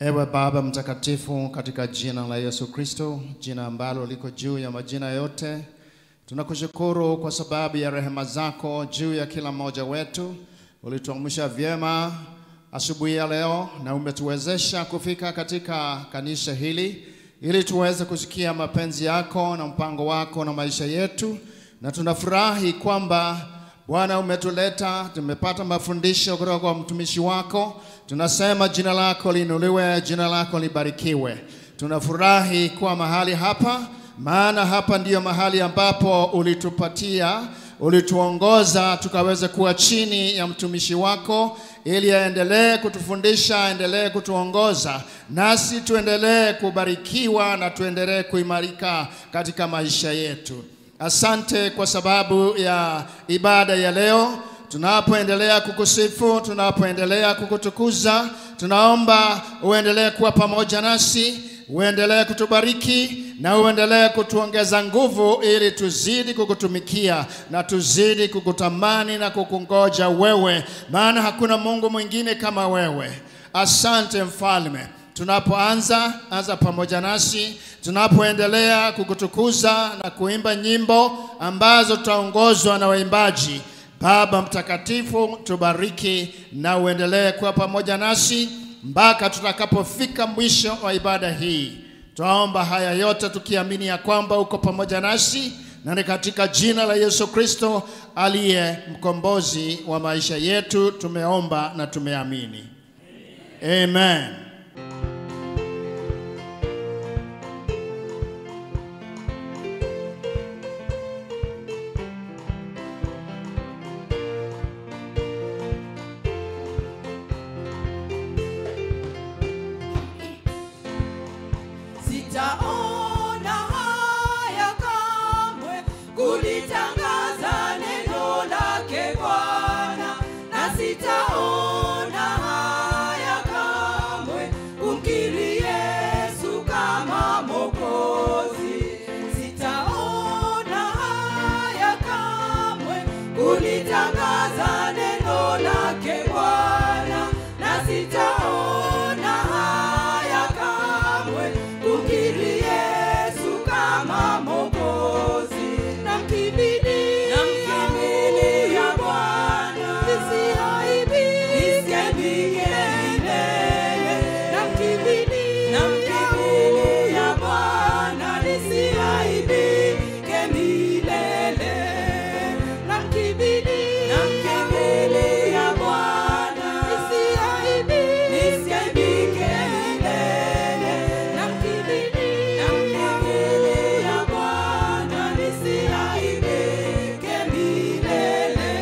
Ewe Baba Mtakatifu, katika jina la Yesu Kristo, jina ambalo liko juu ya majina yote, tunakushukuru kwa sababu ya rehema zako juu ya kila mmoja wetu. Ulituamsha vyema asubuhi ya leo na umetuwezesha kufika katika kanisa hili ili tuweze kusikia mapenzi yako na mpango wako na maisha yetu. Na tunafurahi kwamba Bwana umetuleta, tumepata mafundisho kutoka kwa mtumishi wako. Tunasema jina lako liinuliwe, jina lako libarikiwe. Tunafurahi kuwa mahali hapa, maana hapa ndiyo mahali ambapo ulitupatia, ulituongoza tukaweze kuwa chini ya mtumishi wako ili aendelee kutufundisha, aendelee kutuongoza, nasi tuendelee kubarikiwa na tuendelee kuimarika katika maisha yetu. Asante kwa sababu ya ibada ya leo. Tunapoendelea kukusifu, tunapoendelea kukutukuza, tunaomba uendelee kuwa pamoja nasi, uendelee kutubariki na uendelee kutuongeza nguvu ili tuzidi kukutumikia na tuzidi kukutamani na kukungoja wewe, maana hakuna Mungu mwingine kama wewe. Asante Mfalme. Tunapoanza, anza pamoja nasi. Tunapoendelea kukutukuza na kuimba nyimbo ambazo tutaongozwa na waimbaji, Baba Mtakatifu, tubariki na uendelee kuwa pamoja nasi mpaka tutakapofika mwisho wa ibada hii. Tuomba haya yote tukiamini ya kwamba uko pamoja nasi, na ni katika jina la Yesu Kristo aliye mkombozi wa maisha yetu tumeomba na tumeamini. Amen. Sitaona haya kamwe kulitangaza neno lake Bwana, na sitaona haya kamwe kumkiri Yesu kama Mwokozi. Sitaona haya kamwe kulitangaza neno lake Bwana, na sitaona haya kamwe kumkiri Yesu kama Mwokozi. Namkimbilia Bwana, nisiaibike milele. Namkimbilia Bwana, nisiaibike milele. Namkimbilia Bwana, nisiaibike milele. Namkimbilia Bwana, nisiaibike milele.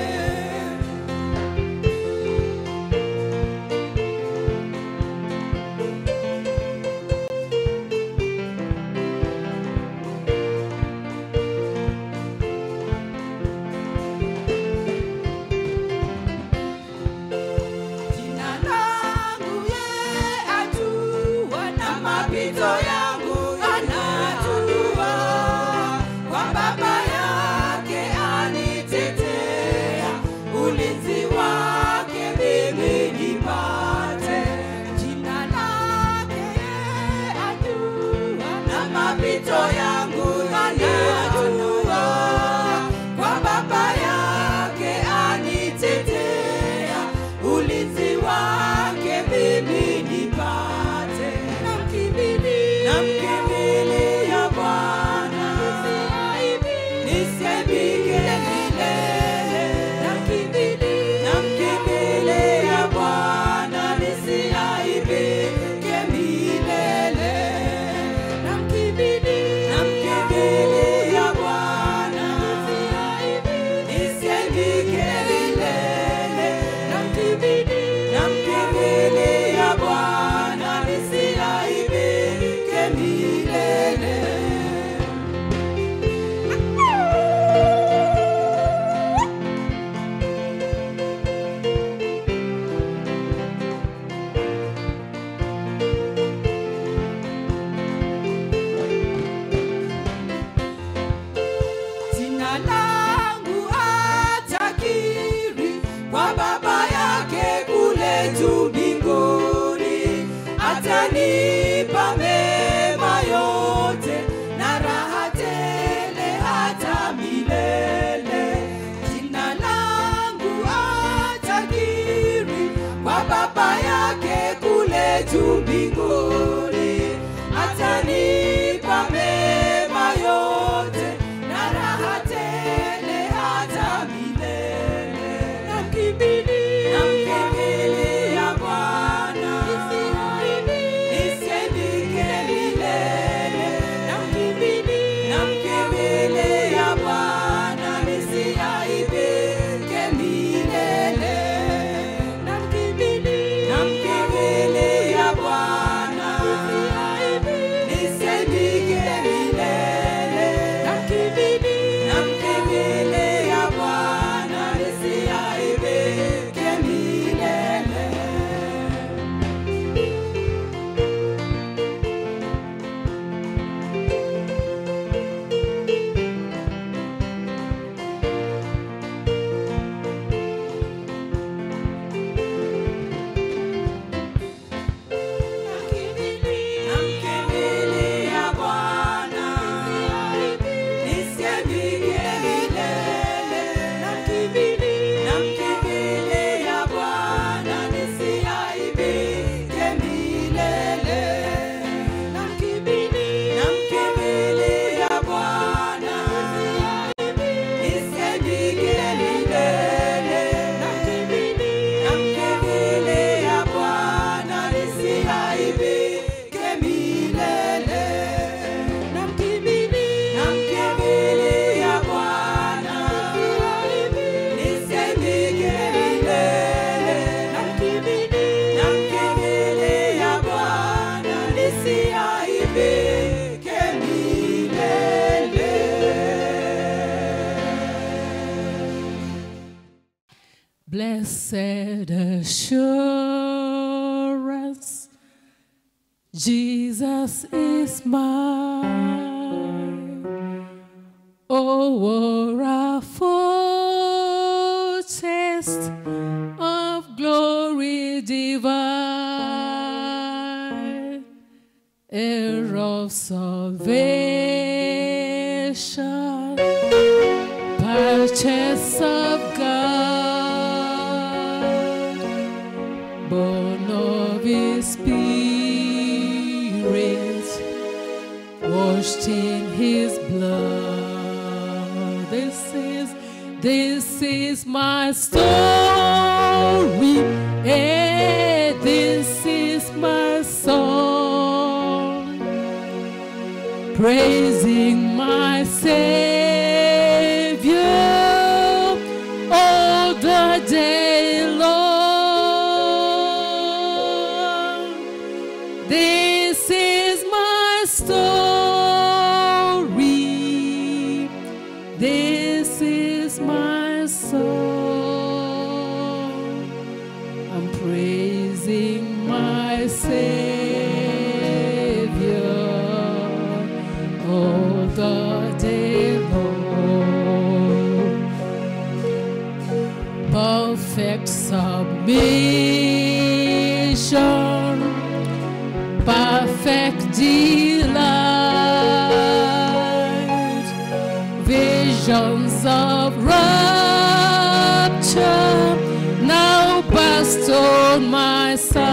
Jina langu ye ajua, na mapito yangu anajua, kwa Baba yake anitetea, ulinzi wake mimi nipate. Jina lake ye ajua, na mapito yangu anajua, kwa Baba yake anitetea, ulinzi wake mimi nipate. Namkimbilia Bwana, nisiaibike milele. Namkimbilia Bwana, nisiaibike milele. Namkimbilia Atanipa mema yote na raha tele hata milele. Jina langu atakiri kwa Baba yake kule juu mbinguni. Atanipa mema yote na raha tele hata milele. Namkimbilia Bwana, nisiaibike milele. Namkimbilia Bwana, nisiaibike milele. Namkimbilia Bwana, nisiaibike milele. Namkimbilia Bwana, nisiaibike milele. Namkimbilia Bwana, nisiaibike milele. Namkimbilia Bwana, nisiaibike milele. Namkimbilia Bwana, nisiaibike milele. Namkimbilia Bwana, nisiaibike milele. Namkimbilia Bwana, nisiaibike milele. Namkimbilia Bwana, nisiaibike milele. Blessed assurance, Jesus is mine. Oh, what a foretaste of glory divine, heir of salvation, purchase of God, born of His Spirit, washed in His blood. This is my story. This is my song, praising my Savior all the day long. This is my story. This is my song. I'm praising my Savior all the day long. Perfect submission, perfect delight, visions of rapture now burst on my sight.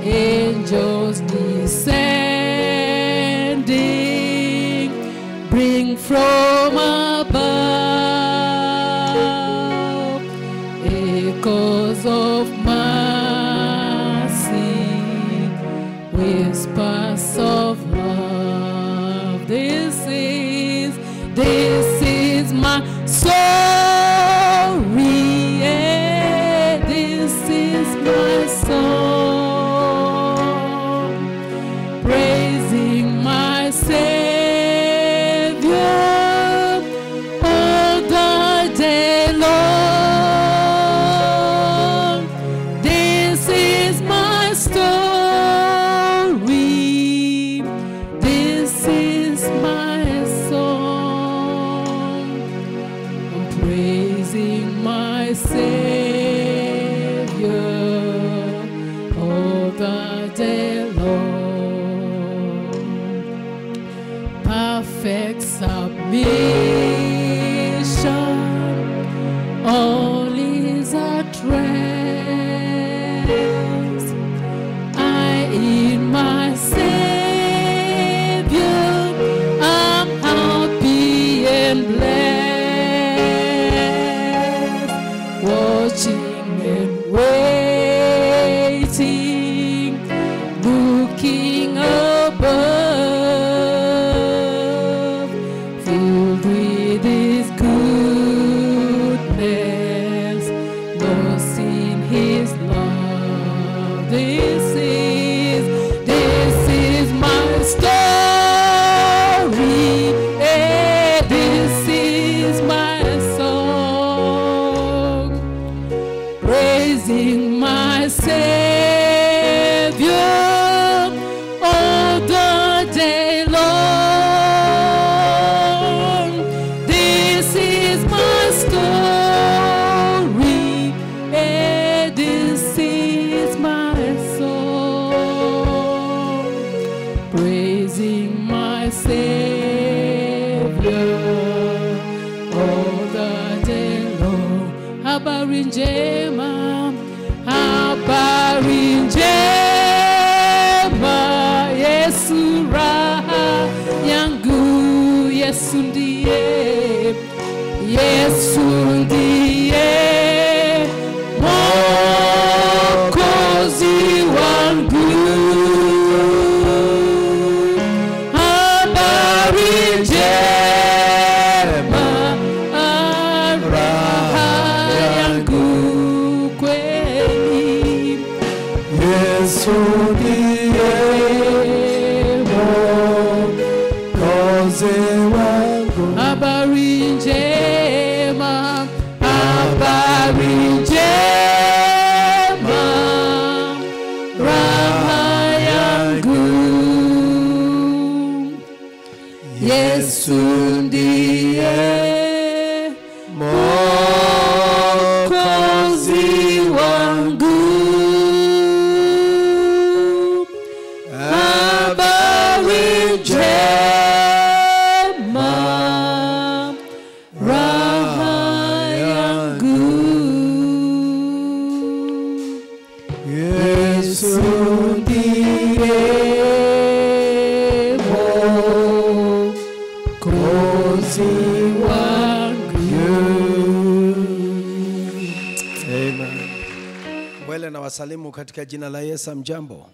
Angels descending bring from above echoes of mercy, whispers of love. This is my story. Yeah, this is my song, praising my Savior all the day long. This is my story. This is my song. I'm praising my Savior This is my story. This is my song, praising my Savior all the day long. This is my story, this is my song, praising my Savior all the day long. Habari njema, habari njema, Yesu raha yangu, Yesu ndiye, Yesu ndiye Mwokozi wangu. Habari njema, raha yangu kweli, Yesu ndiye Mwokozi wangu. Habari njema, habari njema, raha yangu, Yesu ndiye Mwokozi wangu. Habari njema, raha yangu, Yesu ndiye Mwokozi wangu. Amen. Mbele na wasalimu katika jina la Yesu. Mjambo.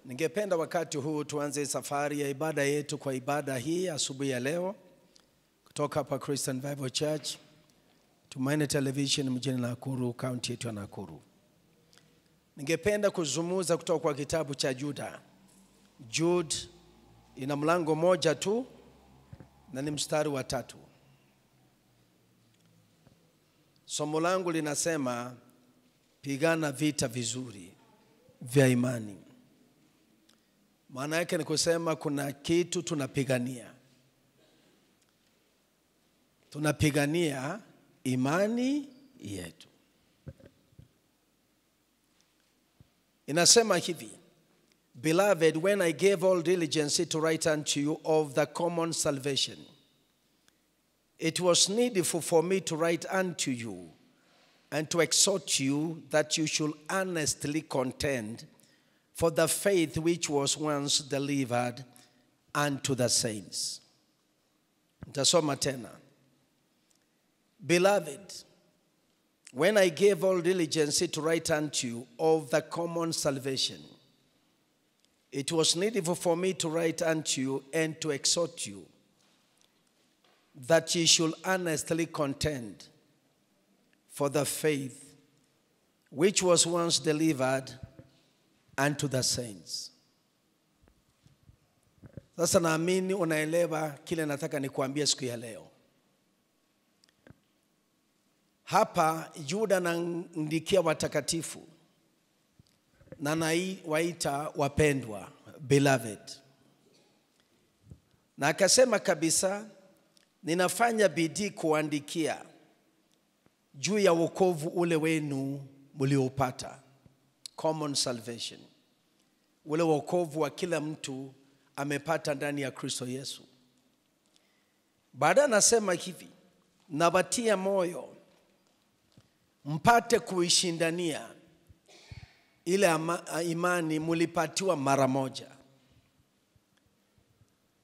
Ningependa wakati huu tuanze safari ya ibada yetu kwa ibada hii asubuhi ya leo kutoka hapa Christian Bible Church, Tumaini Television mjini Nakuru, kaunti yetu ya Nakuru. Ningependa kuzungumza kutoka kwa kitabu cha Juda. Jude ina mlango moja tu na ni mstari wa 3. Somo langu linasema pigana vita vizuri vya imani. Maana yake ni kusema kuna kitu tunapigania. Tunapigania imani yetu. Inasema hivi: Beloved, when I gave all diligence to write unto you of the common salvation, it was needful for me to write unto you and to exhort you that you should earnestly contend for the faith which was once delivered unto the saints. Nitasoma tena. Beloved, when I gave all diligence to write unto you of the common salvation, it was needful for me to write unto you and to exhort you that ye should earnestly contend for the faith which was once delivered unto the saints. Sasa naamini unaelewa kile nataka nikuambie siku ya leo. Hapa Yuda anaandikia watakatifu na anawaita wapendwa, beloved. Na akasema kabisa, ninafanya bidii kuandikia juu ya wokovu ule wenu mlioupata, common salvation. Ule wokovu wa kila mtu amepata ndani ya Kristo Yesu. Baada anasema hivi, nawatia moyo mpate kuishindania ile imani mulipatiwa mara moja.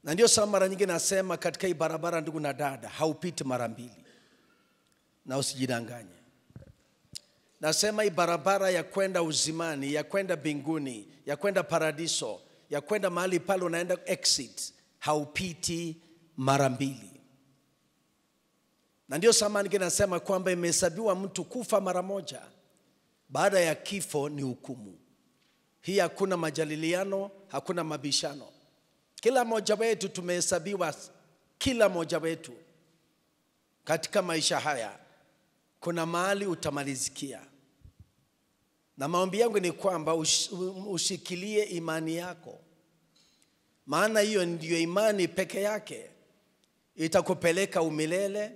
Na ndio sababu mara nyingi nasema katika hii barabara, ndugu na dada, haupiti mara mbili. Na usijidanganye. Nasema hii barabara ya kwenda uzimani, ya kwenda mbinguni, ya kwenda paradiso, ya kwenda mahali pale unaenda exit, haupiti mara mbili. Na ndio sababu nasema kwamba imehesabiwa mtu kufa mara moja. Baada ya kifo ni hukumu. Hii hakuna majadiliano, hakuna mabishano. Kila mmoja wetu tumehesabiwa, kila mmoja wetu katika maisha haya kuna mahali utamalizikia. Na maombi yangu ni kwamba ushikilie imani yako, maana hiyo ndiyo imani peke yake itakupeleka umilele,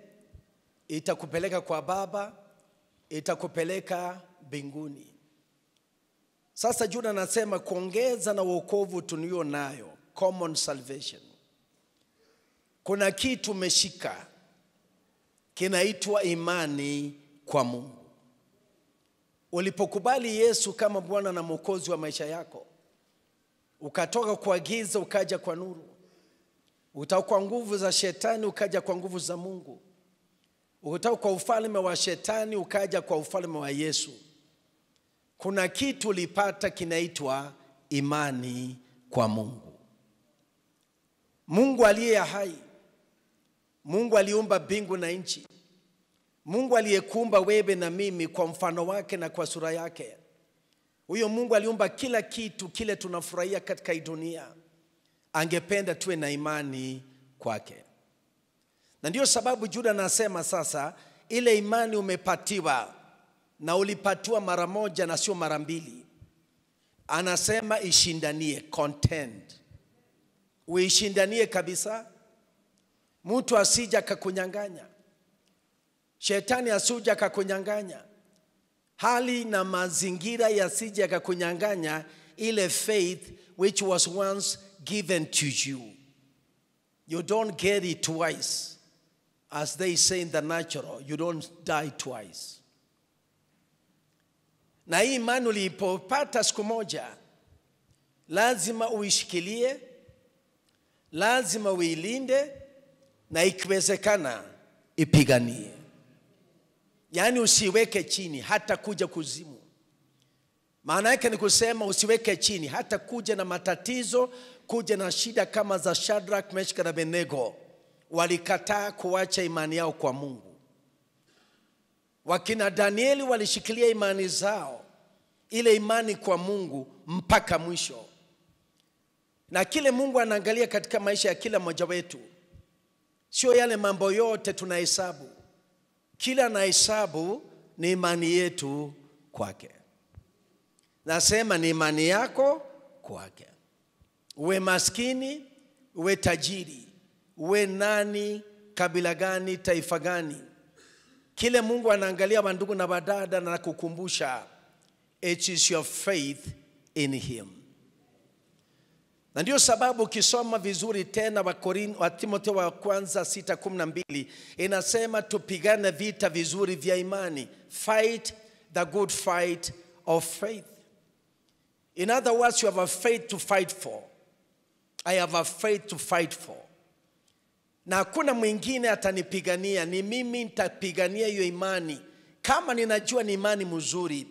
itakupeleka kwa Baba, itakupeleka mbinguni. Sasa Juda anasema kuongeza na wokovu tulio nayo, common salvation. Kuna kitu umeshika kinaitwa imani kwa Mungu. Ulipokubali Yesu kama Bwana na Mwokozi wa maisha yako, ukatoka kwa giza ukaja kwa nuru, ukatoka kwa nguvu za shetani ukaja kwa nguvu za Mungu, ukatoka kwa ufalme wa shetani ukaja kwa ufalme wa Yesu. Kuna kitu ulipata kinaitwa imani kwa Mungu. Mungu aliye hai, Mungu aliumba mbingu na nchi, Mungu aliyekuumba wewe na mimi kwa mfano wake na kwa sura yake. Huyo Mungu aliumba kila kitu kile tunafurahia katika hii dunia. Angependa tuwe na imani kwake. Na ndiyo sababu Juda anasema sasa, ile imani umepatiwa, na ulipatiwa mara moja na sio mara mbili. Anasema ishindanie, contend. Uishindanie kabisa. Mtu asija akakunyang'anya. Shetani asija akakunyang'anya. Hali na mazingira yasije yakakunyang'anya ile faith which was once given to you. You don't get it twice. As they say in the natural, you don't die twice. Na hii imani ulipopata siku moja, lazima uishikilie, lazima uilinde, na ikiwezekana ipiganie. Yaani usiweke chini hata kuja kuzimu. Maana yake ni kusema usiweke chini hata kuja na matatizo, kuja na shida kama za Shadrach, Meshach na Abednego. Walikataa kuacha imani yao kwa Mungu. Wakina Danieli walishikilia imani zao, ile imani kwa Mungu mpaka mwisho. Na kile Mungu anaangalia katika maisha ya kila mmoja wetu, sio yale mambo yote tunahesabu. Kila anahesabu ni imani yetu kwake. Nasema ni imani yako kwake. Uwe maskini, uwe tajiri, uwe nani, kabila gani, taifa gani. Kile Mungu anaangalia wandugu na wadada na kukumbusha, it is your faith in him. Na ndio sababu ukisoma vizuri tena wa Timotheo wa kwanza 6:12 inasema tupigane vita vizuri vya imani. Fight the good fight of faith. In other words, you have a faith to fight for. I have a faith to fight for. Na hakuna mwingine atanipigania, ni mimi nitapigania hiyo imani. Kama ninajua ni imani mzuri,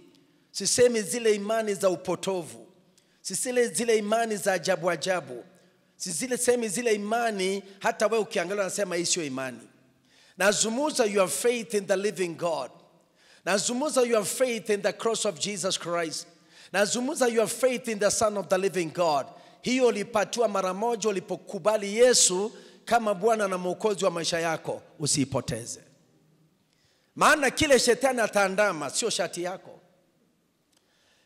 sisemi zile imani za upotovu, sisemi zile imani za ajabu ajabu, sisemi zile imani hata wewe ukiangalia unasema hii sio imani. Nazungumza your faith in the living God. Nazungumza your faith in the cross of Jesus Christ. Nazungumza your faith in the Son of the living God. Hiyo ulipatiwa mara moja ulipokubali Yesu kama Bwana na Mwokozi wa maisha yako, usiipoteze. Maana kile shetani ataandama sio shati yako.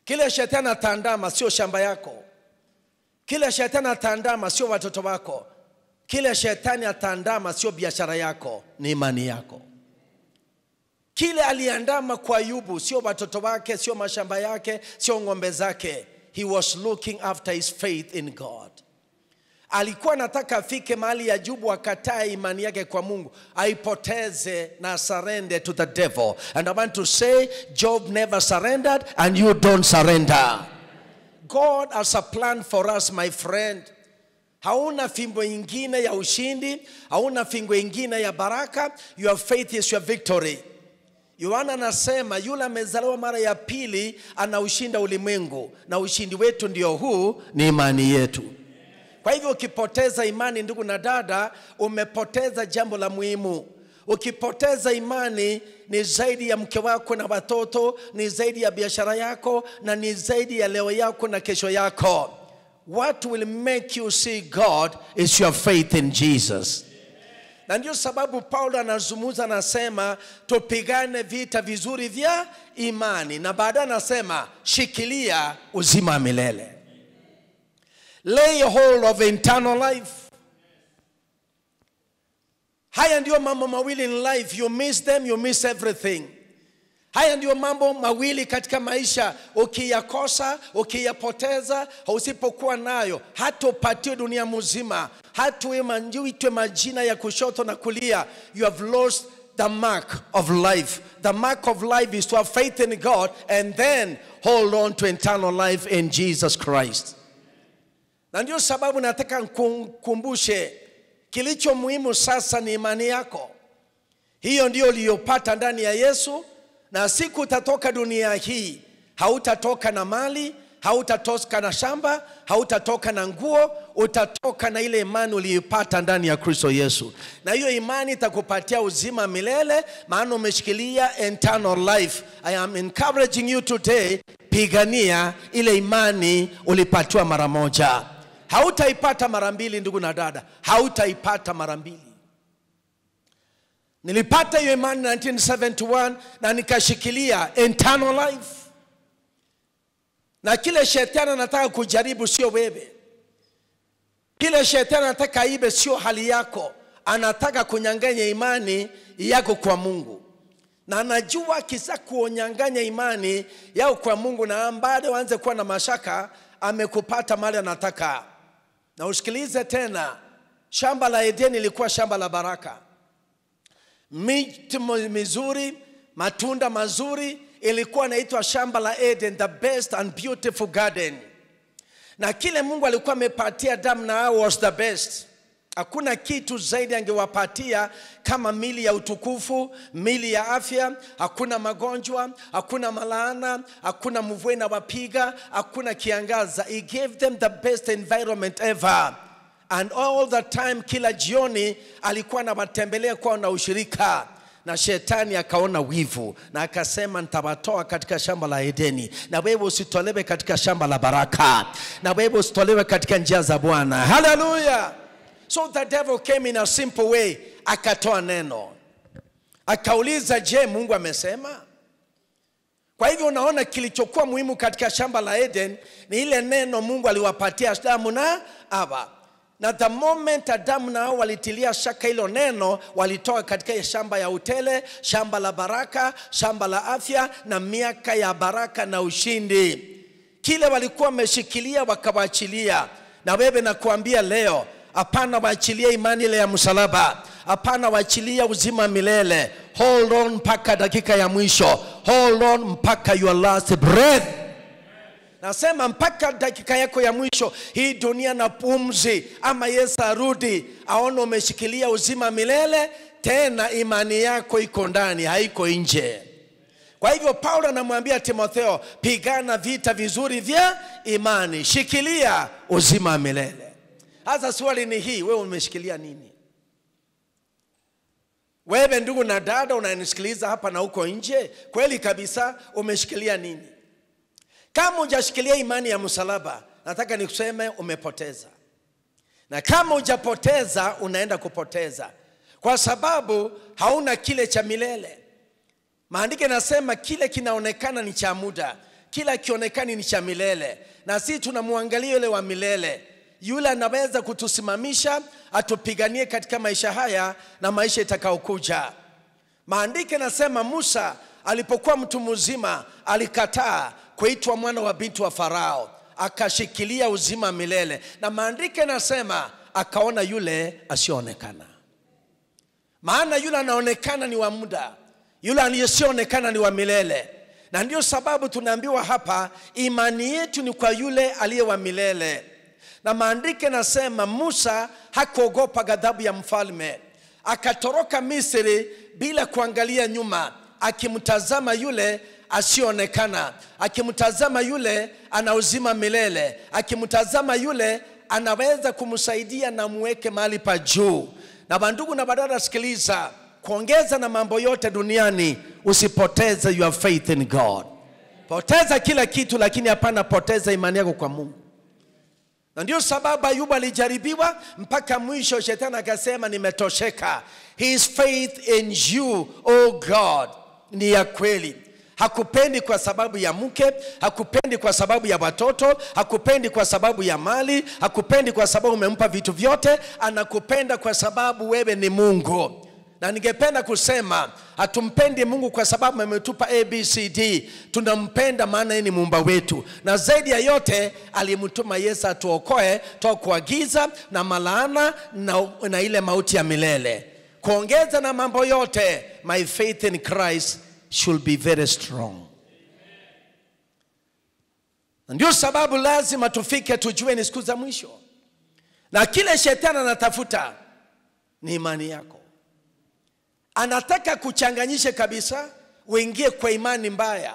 Kile shetani ataandama sio shamba yako. Kile shetani ataandama sio watoto wako. Kile shetani ataandama sio biashara yako, ni imani yako. Kile aliandama kwa Ayubu sio watoto wake, sio mashamba yake, sio ng'ombe zake. He was looking after his faith in God. Alikuwa anataka afike mahali ya Ayubu akatae imani yake kwa Mungu, aipoteze na surrender to the devil. And I want to say, Job never surrendered and you don't surrender. God has a plan for us, my friend. Hauna fimbo ingine ya ushindi, hauna fimbo ingine ya baraka. Your faith is your victory. Yohana anasema yule amezaliwa mara ya pili anaushinda ulimwengu, na ushindi wetu ndio huu, ni imani yetu. Kwa hivyo ukipoteza imani, ndugu na dada, umepoteza jambo la muhimu. Ukipoteza imani ni zaidi ya mke wako na watoto, ni zaidi ya biashara yako, na ni zaidi ya leo yako na kesho yako. What will make you see God is your faith in Jesus. Na ndio sababu Paulo anazungumza, anasema tupigane vita vizuri vya imani, na baadaye anasema shikilia uzima milele. Lay hold of eternal life. Haya ndio mambo mawili in life, you miss them, you miss everything. Haya ndio mambo mawili katika maisha, ukiyakosa, ukiyapoteza, usipokuwa nayo, hata upatiwe dunia mzima, hata uitwe majina ya kushoto na kulia, you have lost the mark of life. The mark of life is to have faith in God and then hold on to eternal life in Jesus Christ. Na ndio sababu nataka nikukumbushe, kilicho muhimu sasa ni imani yako. Hiyo ndio uliyopata ndani ya Yesu. Na siku utatoka dunia hii, hautatoka na mali, hautatoka na shamba, hautatoka na nguo, utatoka na ile imani uliyoipata ndani ya Kristo Yesu. Na hiyo imani itakupatia uzima milele, maana umeshikilia eternal life. I am encouraging you today, pigania ile imani ulipatiwa mara moja. Hautaipata mara mbili, ndugu na dada, hautaipata mara mbili. Nilipata hiyo imani 1971 na nikashikilia eternal life. Na kile shetani anataka kujaribu sio wewe. Kile shetani anataka aibe sio hali yako. Anataka kunyang'anya imani yako kwa Mungu. Na anajua kisa kunyang'anya imani yako kwa Mungu na bado aanze kuwa na mashaka, amekupata mali anataka. Na usikilize tena, shamba la Edeni lilikuwa shamba la baraka. Miti mizuri, matunda mazuri, ilikuwa inaitwa shamba la Eden, the best and beautiful garden. Na kile Mungu alikuwa amepatia Adam na Hawa was the best. Hakuna kitu zaidi angewapatia kama mili ya utukufu, mili ya afya, hakuna magonjwa, hakuna malaana, hakuna mvua inawapiga, hakuna kiangaza. He gave them the best environment ever. And all the time, kila jioni alikuwa anawatembelea kwao na ushirika. Na shetani akaona wivu na akasema nitawatoa katika shamba la Edeni, na wewe usitolewe katika shamba la baraka, na wewe usitolewe katika njia za Bwana. Hallelujah. So the devil came in a simple way, akatoa neno. Akauliza, je, Mungu amesema? Kwa hivyo unaona kilichokuwa muhimu katika shamba la Eden ni ile neno Mungu aliwapatia Adamu na Hawa. Na the moment Adamu na Hawa walitilia shaka hilo neno, walitoka katika shamba ya utele, shamba la baraka, shamba la afya na miaka ya baraka na ushindi. Kile walikuwa wameshikilia wakawaachilia. Na wewe nakuambia leo, hapana waachilia imani ile ya msalaba. Hapana waachilia uzima milele. Hold on mpaka dakika ya mwisho. Hold on mpaka your last breath. Nasema mpaka dakika yako ya mwisho, hii dunia na pumzi, ama Yesu arudi, aone umeshikilia uzima milele, tena imani yako iko ndani, haiko nje. Kwa hivyo Paulo anamwambia Timotheo, pigana vita vizuri vya imani, shikilia uzima milele. Sasa swali ni hii, wewe umeshikilia nini? Wewe ndugu na dada unanisikiliza hapa na huko nje, kweli kabisa umeshikilia nini? Kama hujashikilia imani ya msalaba, nataka nikuseme umepoteza. Na kama hujapoteza, unaenda kupoteza. Kwa sababu hauna kile cha milele. Maandiko yanasema kile kinaonekana ni cha muda, kila kionekani ni cha milele. Na sisi tunamwangalia yule wa milele. Yule anaweza kutusimamisha, atupiganie katika maisha haya na maisha itakayokuja. Maandiko yanasema Musa alipokuwa mtu mzima alikataa kuitwa mwana wa binti wa Farao, akashikilia uzima milele. Na maandiko yanasema akaona yule asionekana. Maana yule anaonekana ni wa muda, yule aliyesionekana ni wa milele. Na ndio sababu tunaambiwa hapa imani yetu ni kwa yule aliye wa milele. Na maandiko yanasema Musa hakuogopa ghadhabu ya mfalme, akatoroka Misri bila kuangalia nyuma, akimtazama yule asionekana, akimtazama yule ana uzima milele, akimtazama yule anaweza kumsaidia na muweke mahali pa juu. Na bandugu na badada, sikiliza, Kuongeza na mambo yote duniani, usipoteze your faith in God. Poteza kila kitu, lakini hapana poteza imani yako kwa Mungu. Na ndio sababu Ayubu alijaribiwa mpaka mwisho, shetani akasema nimetosheka. His faith in you, oh God, ni ya kweli. Hakupendi kwa sababu ya mke, hakupendi kwa sababu ya watoto, hakupendi kwa sababu ya mali, hakupendi kwa sababu umempa vitu vyote, anakupenda kwa sababu wewe ni Mungu. Na ningependa kusema hatumpendi Mungu kwa sababu ametupa A, B, C, D. Tunampenda maana yeye ni muumba wetu. Na zaidi ya yote alimtuma Yesu atuokoe toka kwa giza na malaana na ile mauti ya milele. Kuongeza na mambo yote, my faith in Christ should be very strong. Na ndio sababu lazima tufike tujue ni siku za mwisho. Na kile shetani anatafuta ni imani yako. Anataka kuchanganyishe kabisa, uingie kwa imani mbaya.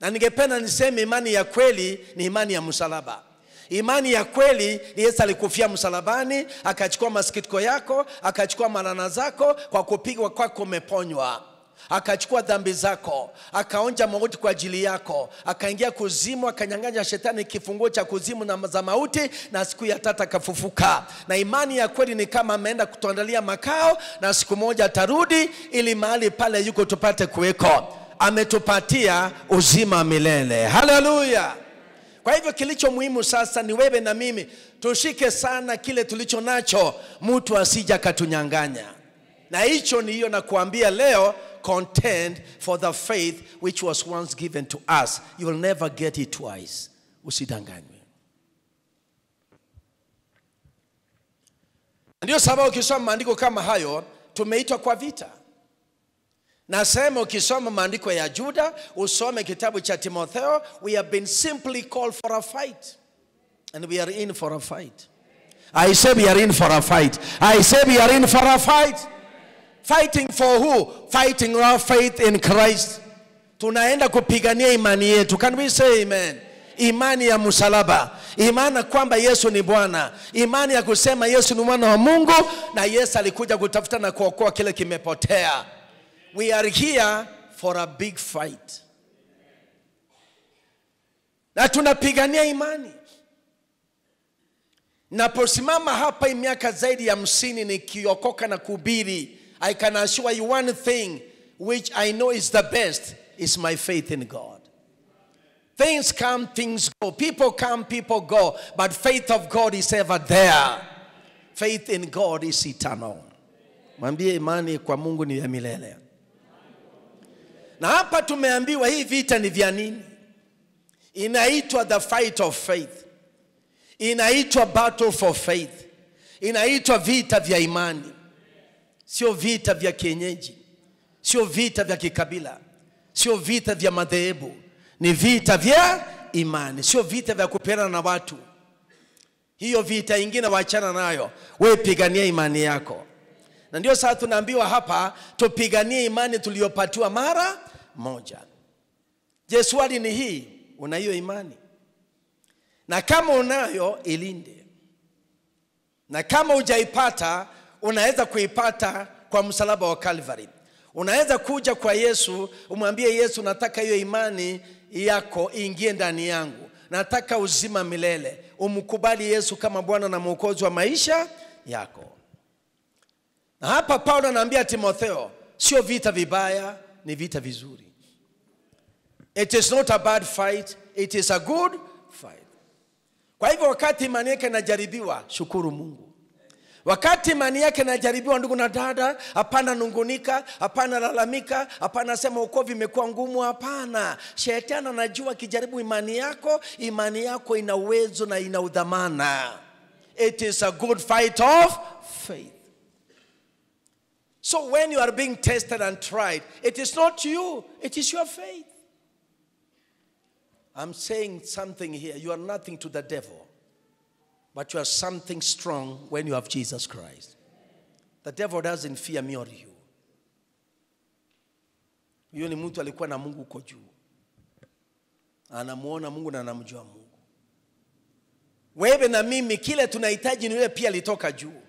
Na ningependa niseme imani ya kweli ni imani ya msalaba. Imani ya kweli ni Yesu alikufia msalabani, akachukua masikitiko yako, akachukua malana zako, kwa kupigwa kwako umeponywa. Akachukua dhambi zako, akaonja mauti kwa ajili yako, akaingia kuzimu, akanyang'anya shetani kifunguo cha kuzimu na za mauti, na siku ya tatu akafufuka. Na imani ya kweli ni kama ameenda kutuandalia makao, na siku moja atarudi ili mahali pale yuko tupate kuweko. Ametupatia uzima milele. Haleluya. Kwa hivyo kilicho muhimu sasa ni wewe na mimi tushike sana kile tulicho nacho, mtu asija katunyang'anya. Na hicho ni hiyo nakuambia leo, contend for the faith which was once given to us. You will never get it twice. Usidanganywe. Ndio sababu ukisoma maandiko kama hayo, tumeitwa kwa vita. Nasema ukisoma maandiko ya Juda, usome kitabu cha Timotheo, we have been simply called for a fight. And we are in for a fight. I say we are in for a fight. I say we are in for a fight. Fighting for who? Fighting our faith in Christ. Tunaenda kupigania imani yetu. Can we say amen? Imani ya msalaba. Imani kwamba Yesu ni Bwana. Imani ya kusema Yesu ni mwana wa Mungu, na Yesu alikuja kutafuta na kuokoa kile kimepotea. We are here for a big fight. Na tunapigania imani. Naposimama hapa miaka zaidi ya 50 nikiokoka na kuhubiri, I can assure you one thing which I know is the best, is my faith in God. Things come, things go. People come, people go. But faith of God is ever there. Faith in God is eternal. Mwambie imani kwa Mungu ni ya milele. Na hapa tumeambiwa hii vita ni vya nini? Inaitwa the fight of faith. Inaitwa battle for faith. Inaitwa vita vya imani. Sio vita vya kienyeji, sio vita vya kikabila, sio vita vya madhehebu, ni vita vya imani, sio vita vya kupeana na watu. Hiyo vita ingine waachana nayo, wewe pigania imani yako. Na ndio sasa tunaambiwa hapa tupiganie imani tuliyopatiwa mara moja. Je, swali ni hii, una hiyo imani? Na kama unayo, ilinde. Na kama hujaipata, unaweza kuipata kwa msalaba wa Calvary. Unaweza kuja kwa Yesu, umwambie Yesu, nataka hiyo imani yako ingie ndani yangu. Nataka uzima milele. Umkubali Yesu kama Bwana na Mwokozi wa maisha yako. Na hapa Paulo anaambia Timotheo, sio vita vibaya, ni vita vizuri. It is not a bad fight, it is a good fight. Kwa hivyo wakati imani yake inajaribiwa, shukuru Mungu. Wakati imani yake inajaribiwa, ndugu na dada, hapana nungunika, hapana lalamika, hapana sema wokovu imekuwa ngumu, hapana. Shetani anajua akijaribu imani yako ina uwezo na ina udhamana. It is a good fight of faith. So when you are being tested and tried, it is not you, it is your faith. I'm saying something here. You are nothing to the devil, but you are something strong when you have Jesus Christ. The devil doesn't fear me or you. Huyo ni mtu alikuwa na Mungu uko juu. Anamuona Mungu na anamjua Mungu. Wewe na mimi kile tunahitaji ni yule pia alitoka juu.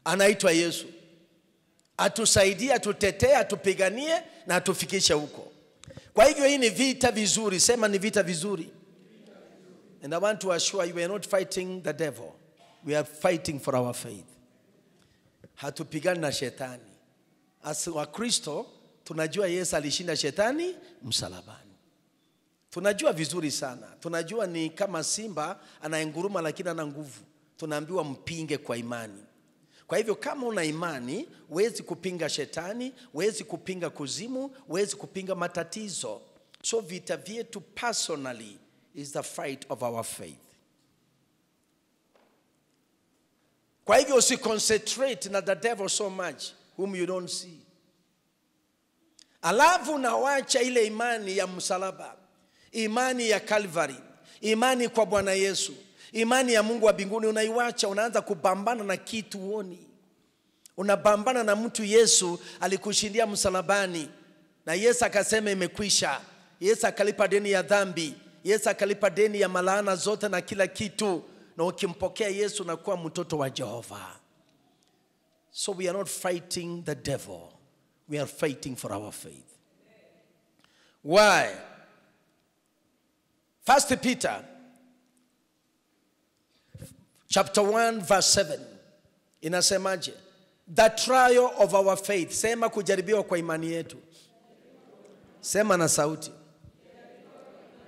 Anaitwa Yesu. Atusaidie, atutetee, atupiganie na atufikishe huko. Kwa hivyo hii ni vita vizuri. Sema ni vita vizuri. And I want to assure you, we are not fighting the devil. We are fighting for our faith. Hatupigani na shetani. As wa Kristo, tunajua Yesu alishinda shetani msalabani. Tunajua vizuri sana. Tunajua ni kama simba anayenguruma lakini ana nguvu. Tunaambiwa mpinge kwa imani. Kwa hivyo kama una imani, huwezi kupinga shetani, huwezi kupinga kuzimu, huwezi kupinga matatizo. So vita vyetu personally is the fight of our faith. Kwa hivyo usiconcentrate na the devil so much whom you don't see. Alafu unawacha ile imani ya msalaba, imani ya Calvary, imani kwa Bwana Yesu, imani ya Mungu wa mbinguni unaiwacha, unaanza kupambana na kitu huoni. Unapambana na mtu Yesu alikushindia msalabani, na Yesu akasema imekwisha. Yesu akalipa deni ya dhambi, Yesu akalipa deni ya malaana zote na kila kitu. Na ukimpokea Yesu unakuwa mtoto wa Jehova. So we are not fighting the devil. We are fighting for our faith. Why? 1 Peter chapter 1 verse 7 inasemaje? The trial of our faith. Sema kujaribiwa kwa imani yetu. Sema na sauti.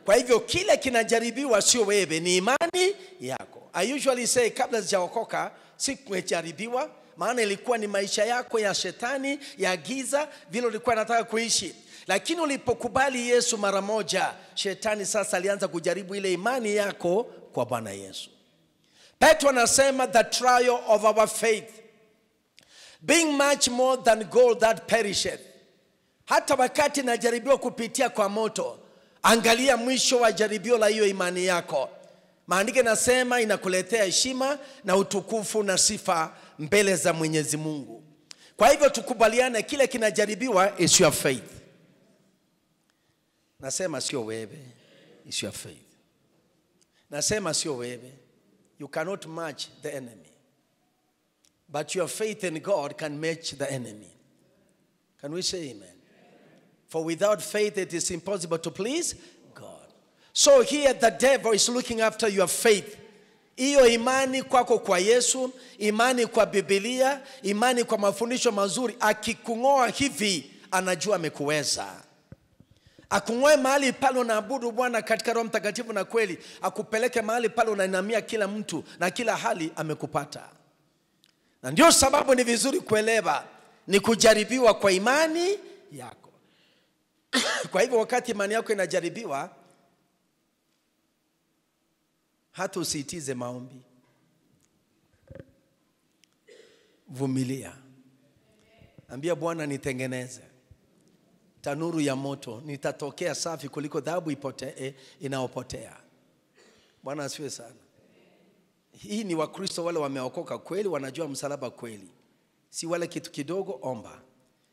Kwa hivyo kile kinajaribiwa sio wewe, ni imani yako. I usually say kabla sijaokoka sikujaribiwa, maana ilikuwa ni maisha yako ya shetani, ya giza, vile ulikuwa unataka kuishi. Lakini ulipokubali Yesu mara moja, shetani sasa alianza kujaribu ile imani yako kwa Bwana Yesu. Petro anasema the trial of our faith being much more than gold that perisheth. Hata wakati najaribiwa kupitia kwa moto, angalia mwisho wa jaribio la hiyo imani yako. Maandiko nasema inakuletea heshima na utukufu na sifa mbele za Mwenyezi Mungu. Kwa hivyo tukubaliane, kile kinajaribiwa is your faith. Nasema sio wewe, is your faith. Nasema sio wewe. You cannot match the enemy. But your faith in God can match the enemy. Can we say amen? For without faith it is impossible to please God. So here the devil is looking after your faith. Iyo imani kwako kwa Yesu, imani kwa Biblia, imani kwa mafundisho mazuri, akikungoa hivi anajua amekuweza. Akungoe mahali pale unaabudu Bwana katika Roho Mtakatifu na kweli, akupeleke mahali pale unainamia kila mtu na kila hali, amekupata. Na ndio sababu ni vizuri kuelewa ni kujaribiwa kwa imani yako. Kwa hivyo wakati imani yako inajaribiwa, hata usiitize maombi. Vumilia. Ambia Bwana nitengeneze tanuru ya moto, nitatokea safi kuliko dhahabu inaopotea. Bwana asifiwe sana. Hii ni Wakristo wale wameokoka kweli, wanajua msalaba kweli. Si wale kitu kidogo omba.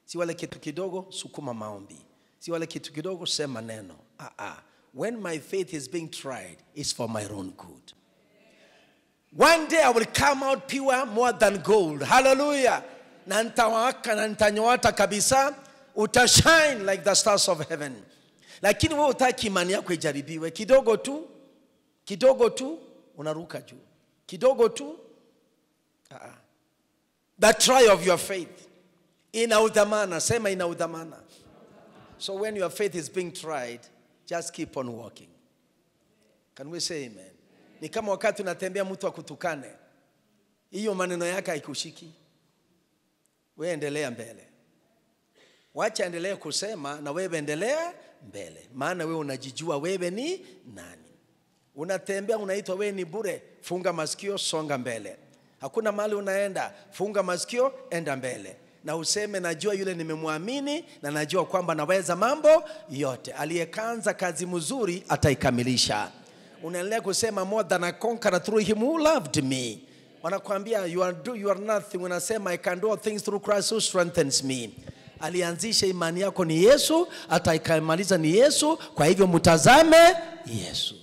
Si wale kitu kidogo sukuma maombi. Si wale kitu kidogo sema neno. When my faith is being tried, it's for my own good. One day I will come out pure more than gold. Hallelujah. Na nitawaka na nitanyota kabisa. Utashine like the stars of heaven. Lakini wewe hutaki imani yako ijaribiwe. Kidogo tu unaruka juu. Kidogo tu. The trial of your faith. Ina udhamana. Sema ina udhamana. So when your faith is being tried, just keep on walking. Can we say amen? Ni kama wakati unatembea mtu akutukane, hiyo maneno yake haikushiki. Wewe endelea mbele. Wacha endelee kusema na wewe endelea mbele. Maana wewe unajijua wewe ni nani. Unatembea unaitwa wewe ni bure, funga masikio, songa mbele. Hakuna mahali unaenda, funga masikio, enda mbele. Na useme najua yule nimemwamini na najua kwamba naweza mambo yote. Aliyekanza kazi mzuri ataikamilisha. Unaendelea kusema more than a conqueror through him who loved me. Wanakuambia you are nothing. Unasema I can do all things through Christ who strengthens me. Alianzisha imani yako ni Yesu, ataikamaliza ni Yesu. Kwa hivyo mtazame Yesu.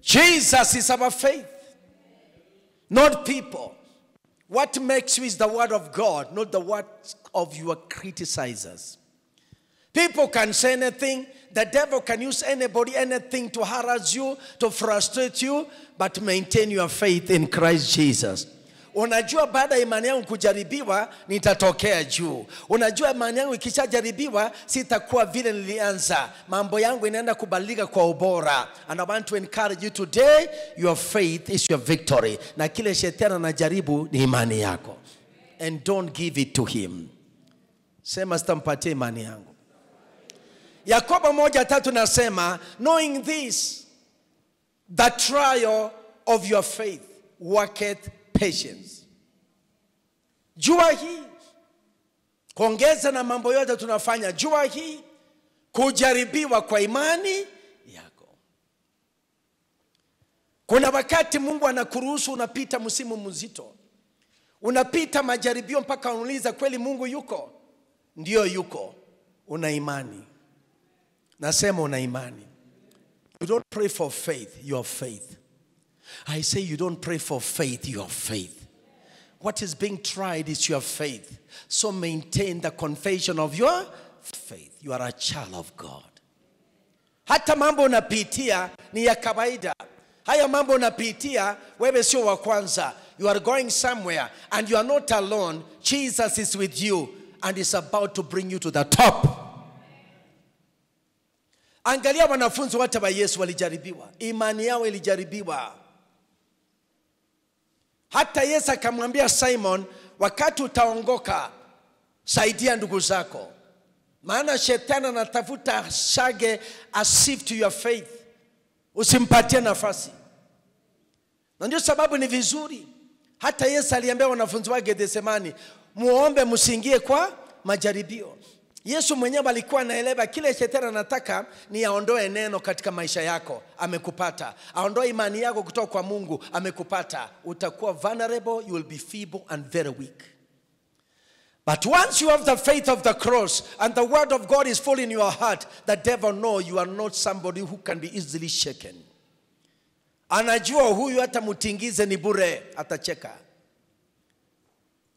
Jesus is our faith, not people. What makes you is the word of God, not the word of your criticizers. People can say anything. The devil can use anybody, anything to harass you, to frustrate you, but maintain your faith in Christ Jesus. Unajua baada ya imani yangu kujaribiwa, nitatokea juu. Unajua imani yangu ikishajaribiwa, sitakuwa vile nilianza. Mambo yangu inaenda kubadilika kwa ubora. And I want to encourage you today, your faith is your victory. Na kile shetani anajaribu ni imani yako. And don't give it to him. Sema sitampatia imani yangu. Yakobo 1:3 nasema, knowing this, the trial of your faith worketh patience. Jua hii, kuongeza na mambo yote tunafanya, jua hii, kujaribiwa kwa imani yako. Kuna wakati Mungu anakuruhusu unapita msimu mzito. Unapita majaribio mpaka unauliza kweli Mungu yuko? Ndio yuko. Una imani. Nasema una imani. You don't pray for faith, your faith. I say you don't pray for faith, your faith. What is being tried is your faith. So maintain the confession of your faith. You are a child of God. Hata mambo unapitia ni ya kawaida. Haya mambo unapitia, wewe sio wa kwanza. You are going somewhere and you are not alone. Jesus is with you and is about to bring you to the top. Angalia wanafunzi wote wa Yesu walijaribiwa. Imani yao ilijaribiwa. Hata Yesu akamwambia Simon, wakati utaongoka, saidia ndugu zako. Maana shetani anatafuta shage a sieve to your faith. Usimpatie nafasi. Na ndio sababu ni vizuri. Hata Yesu aliambia wanafunzi wake Gethsemane, muombe msiingie kwa majaribio. Yesu mwenyewe alikuwa anaelewa kile shetani anataka ni aondoe neno katika maisha yako, amekupata. Aondoe imani yako kutoka kwa Mungu, amekupata. Utakuwa vulnerable, you will be feeble and very weak. But once you have the faith of the cross and the word of God is full in your heart, the devil knows you are not somebody who can be easily shaken. Anajua huyu hata mtingize ni bure, atacheka.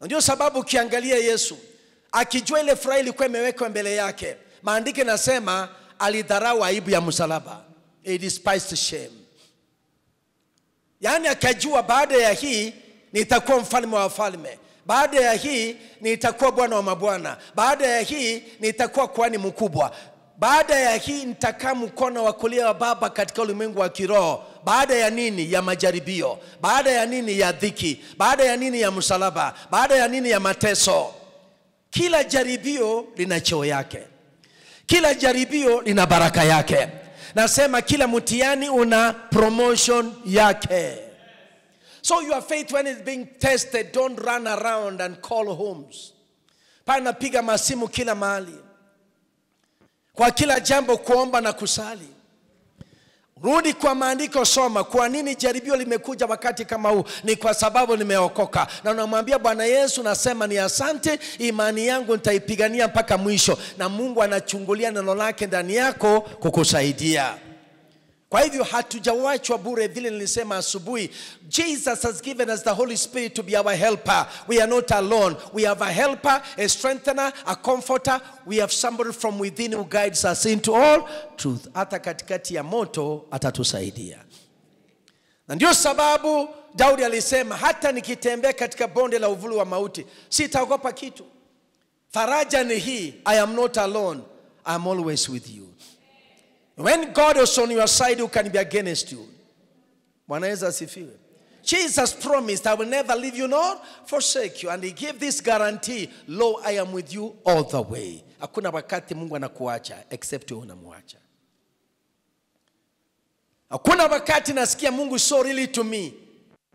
Ndio sababu ukiangalia Yesu, akijua ile furaha ilikuwa imewekwa mbele yake, maandiko nasema alidharau aibu ya msalaba. He despised shame. Yaani akajua baada ya hii nitakuwa mfalme wa wafalme. Baada ya hii nitakuwa bwana wa mabwana. Baada ya hii nitakuwa kuhani mkubwa. Baada ya hii nitakaa mkono wa kulia wa Baba katika ulimwengu wa kiroho. Baada ya nini? Ya majaribio. Baada ya nini? Ya dhiki. Baada ya nini? Ya msalaba. Baada ya nini? Ya mateso. Kila jaribio lina cheo yake. Kila jaribio lina baraka yake. Nasema kila mtihani una promotion yake. So your faith when it's being tested, don't run around and call homes. Pana piga masimu kila mahali. Kwa kila jambo kuomba na kusali. Rudi kwa maandiko, soma kwa nini jaribio limekuja wakati kama huu. Ni kwa sababu nimeokoka. Na unamwambia Bwana Yesu, nasema ni asante, imani yangu nitaipigania mpaka mwisho. Na Mungu anachungulia neno lake ndani yako kukusaidia. Kwa hivyo hatujawachwa bure, vile nilisema asubuhi. Jesus has given us the Holy Spirit to be our helper. We are not alone. We have a helper, a strengthener, a comforter. We have somebody from within who guides us into all truth. Hata katikati ya moto atatusaidia. Na ndio sababu Daudi alisema, hata nikitembea katika bonde la uvuli wa mauti, sitaogopa kitu. Faraja ni hii, I am not alone. I am always with you. When God is on your side, who can be against you? Bwana Yesu asifiwe. Jesus promised, I will never leave you nor forsake you. And he gave this guarantee, lo, I am with you all the way. Hakuna wakati Mungu anakuacha, except wewe unamwacha. Hakuna wakati nasikia Mungu so really to me,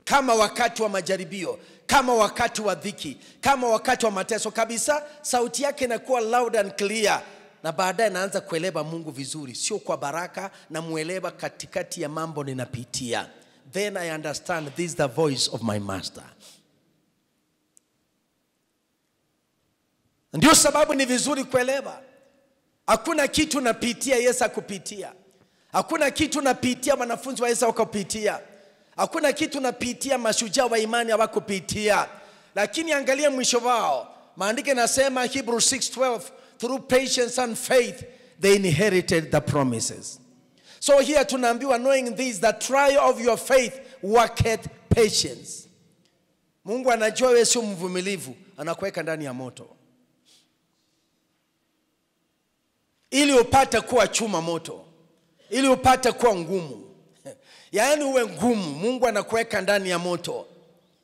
kama wakati wa majaribio, kama wakati wa dhiki, kama wakati wa mateso kabisa, sauti yake inakuwa loud and clear. Na baadaye naanza kuelewa Mungu vizuri, sio kwa baraka, na muelewa katikati ya mambo ninapitia. Then I understand this is the voice of my master. Ndio sababu ni vizuri kuelewa. Hakuna kitu napitia Yesu akupitia. Hakuna kitu napitia wanafunzi wa Yesu wakapitia. Hakuna kitu napitia mashujaa wa imani hawakupitia. Lakini angalia mwisho wao. Maandiko yanasema Hebrews 6:12, through patience and faith they inherited the promises. So here tunaambiwa, knowing this, the trial of your faith worketh patience. Mungu anajua wewe sio mvumilivu, anakuweka ndani ya moto ili upate kuwa chuma moto, ili upate kuwa ngumu. Yaani uwe ngumu, Mungu anakuweka ndani ya moto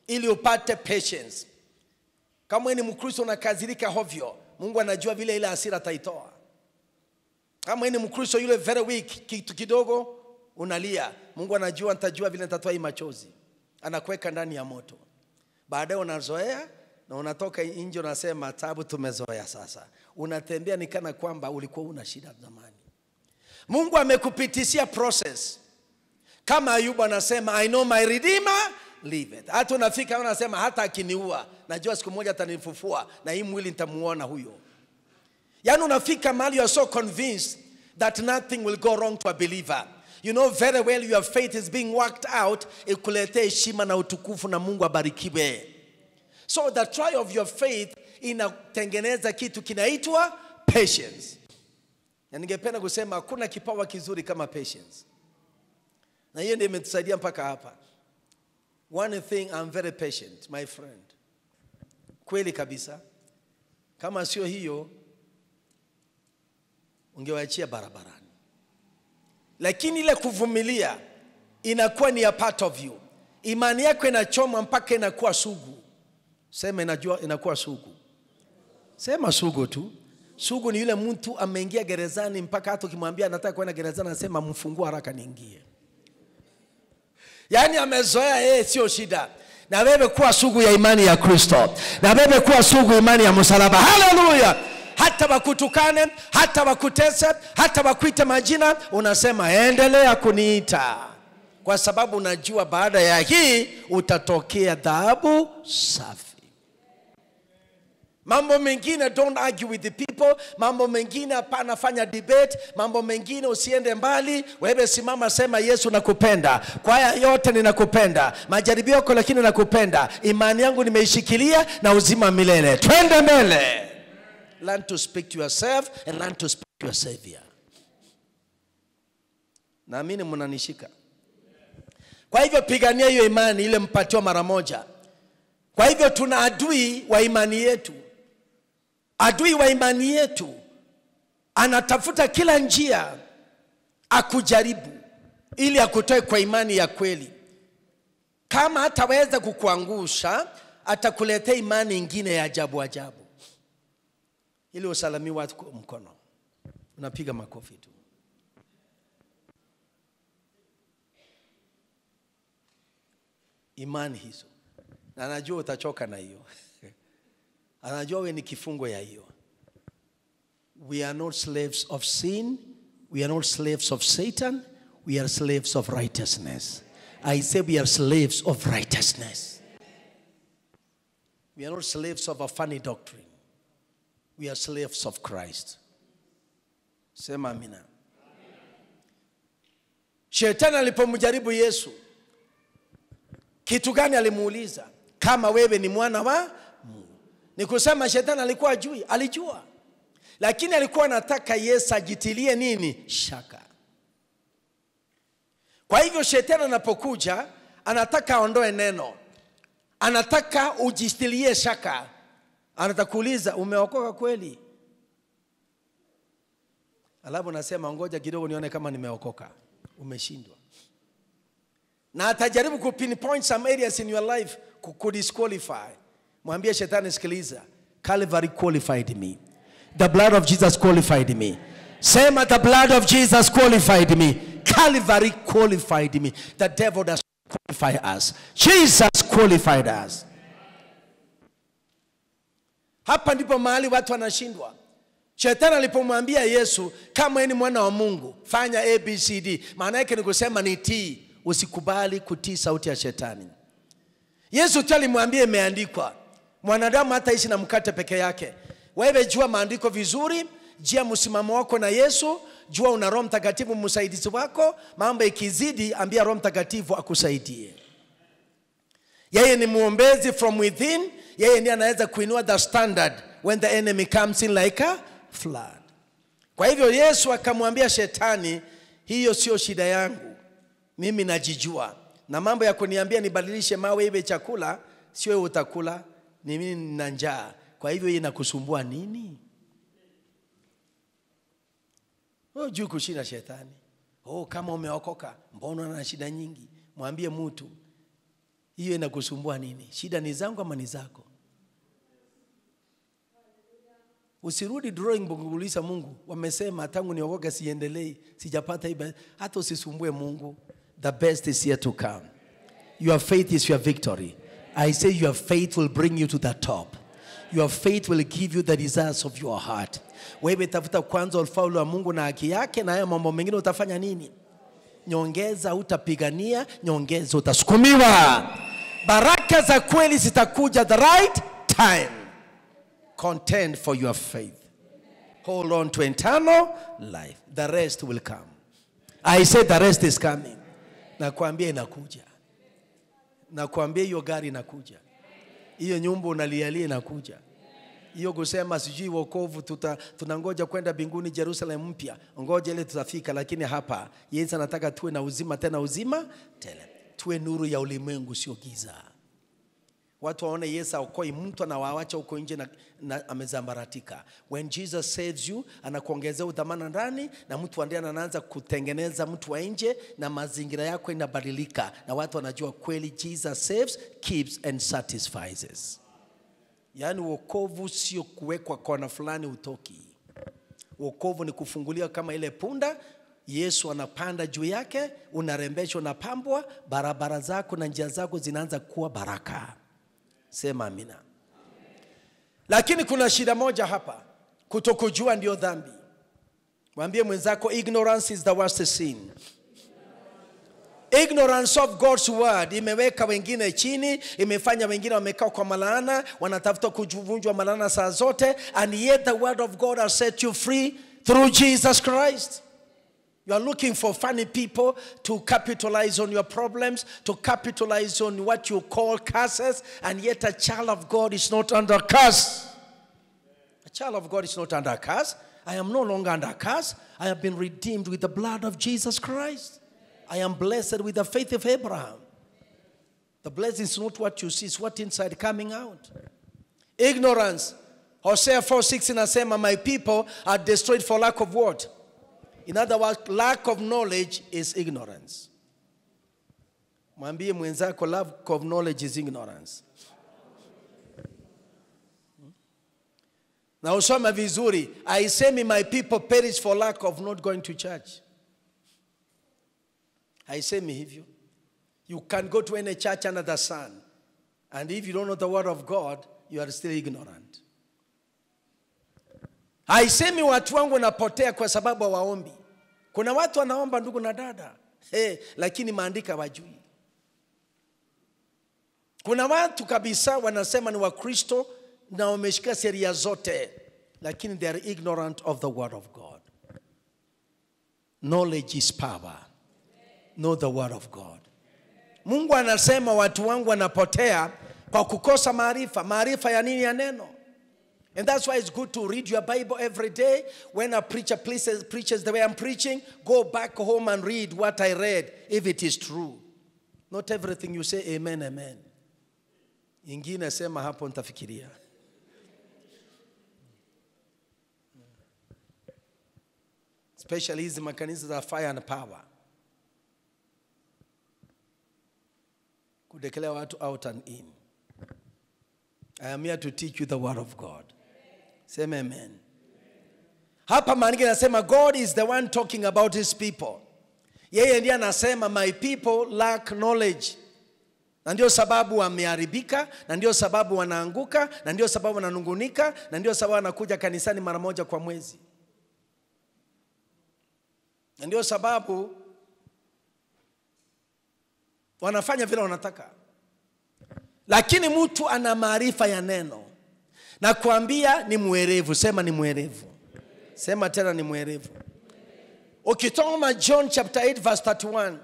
ili upate patience. Kama wewe ni Mkristo unakazirika hovyo, Mungu anajua vile ile hasira ataitoa. Kama wewe ni Mkristo yule very weak, kitu kidogo unalia, Mungu anajua nitajua vile nitatoa hii machozi. Anakuweka ndani ya moto. Baadaye unazoea na unatoka nje unasema tabu tumezoea sasa. Unatembea ni kana kwamba ulikuwa una shida zamani. Mungu amekupitishia process. Kama Ayubu anasema, I know my Redeemer liveth. Hata unafika unasema hata akiniua, najua siku moja atanifufua na hii mwili nitamuona huyo. Yaani unafika mahali you are so convinced that nothing will go wrong to a believer. You know very well your faith is being worked out, ikuletee heshima na utukufu na Mungu abarikiwe. So the trial of your faith inatengeneza kitu kinaitwa patience. Na ningependa kusema hakuna kipawa kizuri kama patience. Na hiyo ndio imetusaidia mpaka hapa. One thing, I'm very patient, my friend. Kweli kabisa. Kama sio hiyo, ungewaachia barabarani. Lakini ile kuvumilia inakuwa ni a part of you. Imani yako inachoma mpaka inakuwa sugu. Sema inajua inakuwa sugu. Sema sugu tu. Sugu ni yule mtu ameingia gerezani mpaka hata ukimwambia anataka kwenda gerezani anasema mfungue haraka niingie. Yaani amezoea yeye, sio shida. Na wewe kuwa sugu ya imani ya Kristo. Na wewe kuwa sugu imani ya msalaba. Hallelujah. Hata wakutukane, hata wakutese, hata wakuite majina, unasema endelea kuniita. Kwa sababu unajua baada ya hii utatokea dhahabu safi. Mambo mengine don't argue with the people. Mambo mengine hapana fanya debate. Mambo mengine usiende mbali. Wewe simama sema Yesu nakupenda. Kwa haya yote ninakupenda. Majaribio yako lakini nakupenda. Imani yangu nimeishikilia na uzima milele. Twende mbele. Learn to speak to yourself and learn to speak to your Savior. Naamini mnanishika. Kwa hivyo pigania hiyo imani ile mpatio mara moja. Kwa hivyo tuna adui wa imani yetu. Adui wa imani yetu anatafuta kila njia akujaribu ili akutoe kwa imani ya kweli. Kama hataweza kukuangusha, atakuletea imani ingine ya ajabu ajabu. Ili usalamiwe watu mkono. Unapiga makofi tu. Imani hizo. Na anajua utachoka na hiyo. Anajua wewe ni kifungo ya hiyo. We are not slaves of sin. We are not slaves of Satan. We are slaves of righteousness. I say we are slaves of righteousness. We are not slaves of a funny doctrine. We are slaves of Christ. Sema amina. Shetani alipomjaribu Yesu, kitu gani alimuuliza? Kama wewe ni mwana wa Mungu. Ni kusema shetani alikuwa ajui, alijua. Lakini alikuwa anataka Yesu ajitilie nini? Shaka. Kwa hivyo shetani anapokuja, anataka aondoe neno. Anataka ujitilie shaka. Anatakuuliza umeokoka kweli? Alafu nasema ngoja kidogo nione kama nimeokoka. Umeshindwa. Na atajaribu ku pinpoint some areas in your life ku disqualify. Mwambie shetani sikiliza, Calvary qualified me. The blood of Jesus qualified me. Sema the blood of Jesus qualified me. Calvary qualified me. The devil does not qualify us. Jesus qualified us. Hapa ndipo mahali watu wanashindwa. Shetani alipomwambia Yesu kama ni mwana wa Mungu, fanya A B C D. Maana yake ni kusema ni tii. Usikubali kutii sauti ya shetani. Yesu tu alimwambia imeandikwa, mwanadamu hataishi na mkate peke yake. Wewe jua maandiko vizuri, jua msimamo wako na Yesu, jua una Roho Mtakatifu msaidizi wako. Mambo ikizidi ambia Roho Mtakatifu akusaidie. Yeye ni muombezi from within, Yeye ndiye anaweza kuinua the standard when the enemy comes in like a flood. Kwa hivyo Yesu akamwambia shetani, hiyo sio shida yangu. Mimi najijua. Na mambo ya kuniambia nibadilishe mawe iwe chakula, sio wewe utakula, ni mimi nina njaa. Kwa hivyo inakusumbua nini? Wewe hujui kushinda shetani. Oh, kama umeokoka, mbona una shida nyingi? Mwambie mtu, hiyo inakusumbua nini? Shida ni zangu ama ni zako? Usirudi drawing book kuuliza Mungu, wamesema tangu niokoke siendelei, sijapata hii. Hata usisumbue Mungu. The best is yet to come. Your faith is your victory. I say your faith will bring you to the top. Your faith will give you the desires of your heart. Wewe tafuta kwanza ufalme wa Mungu na haki yake, na haya mambo mengine utafanya nini? Nyongeza utapigania, nyongeza utasukumiwa. Baraka za kweli zitakuja the right time. Contend for your faith. Hold on to eternal life. The rest will come. I say the rest is coming. Nakwambia inakuja. Nakwambia hiyo gari inakuja. Hiyo nyumba unalialia inakuja. Hiyo kusema sijui wokovu tunangoja kwenda mbinguni Jerusalem mpya. Ngoja ile tutafika, lakini hapa Yesu anataka tuwe na uzima, tena uzima tele. Tuwe nuru ya ulimwengu, sio giza. Watu waone Yesu aokoi mtu na waacha huko nje na amezambaratika. When Jesus saves you, anakuongezea udhamana ndani, na mtu ndiye anaanza kutengeneza mtu wa nje, na mazingira yako inabadilika, na watu wanajua kweli Jesus saves, keeps and satisfies us. Yaani wokovu sio kuwekwa kona fulani utoki. Wokovu ni kufunguliwa kama ile punda, Yesu anapanda juu yake, unarembeshwa, unapambwa, barabara zako na njia zako zinaanza kuwa baraka. Sema amina. Lakini kuna shida moja hapa. Kutokujua ndio dhambi. Mwambie mwenzako, ignorance is the worst sin. Ignorance of God's word imeweka wengine chini, imefanya wengine wamekaa kwa malaana, wanatafuta kuvunjwa malaana saa zote, and yet the word of God has set you free through Jesus Christ. You are looking for funny people to capitalize on your problems, to capitalize on what you call curses, and yet a child of God is not under curse. A child of God is not under curse. I am no longer under curse. I have been redeemed with the blood of Jesus Christ. I am blessed with the faith of Abraham. The blessing is not what you see, it's what inside coming out. Ignorance. Hosea 4:6 inasema, my people are destroyed for lack of what? In other words, lack of knowledge is ignorance. Mwambie mwenzako, lack of knowledge is ignorance. Na usome vizuri, haisemi my people perish for lack of not going to church. Haisemi hivyo. You can go to any church under the sun, and if you don't know the word of God, you are still ignorant. Haisemi watu wangu wanapotea kwa sababu hawaombi. Kuna watu wanaomba ndugu na dada, hey, lakini maandiko hawajui. Kuna watu kabisa wanasema ni Wakristo na wameshika sheria zote, lakini they are ignorant of the word of God. Knowledge is power. Know the word of God. Mungu anasema watu wangu wanapotea kwa kukosa maarifa. Maarifa ya nini? Ya neno. And that's why it's good to read your Bible every day. When a preacher preaches the way I'm preaching, go back home and read what I read, if it is true. Not everything you say, amen, amen. Ingine sema hapo nitafikiria. Especially hizi makanisa za fire and power. Kudeclare watu out and in. I am here to teach you the word of God. Say amen. Hapa maandiko yanasema God is the one talking about his people. Yeye ndiye anasema my people lack knowledge. Na ndio sababu wameharibika, na ndio sababu wanaanguka, na ndio sababu wananungunika, na ndio sababu wanakuja kanisani mara moja kwa mwezi. Na ndio sababu wanafanya vile wanataka. Lakini mtu ana maarifa ya neno. Na kuambia ni mwerevu. Sema ni mwerevu. Sema tena ni mwerevu. Ukisoma John chapter 8 verse 31.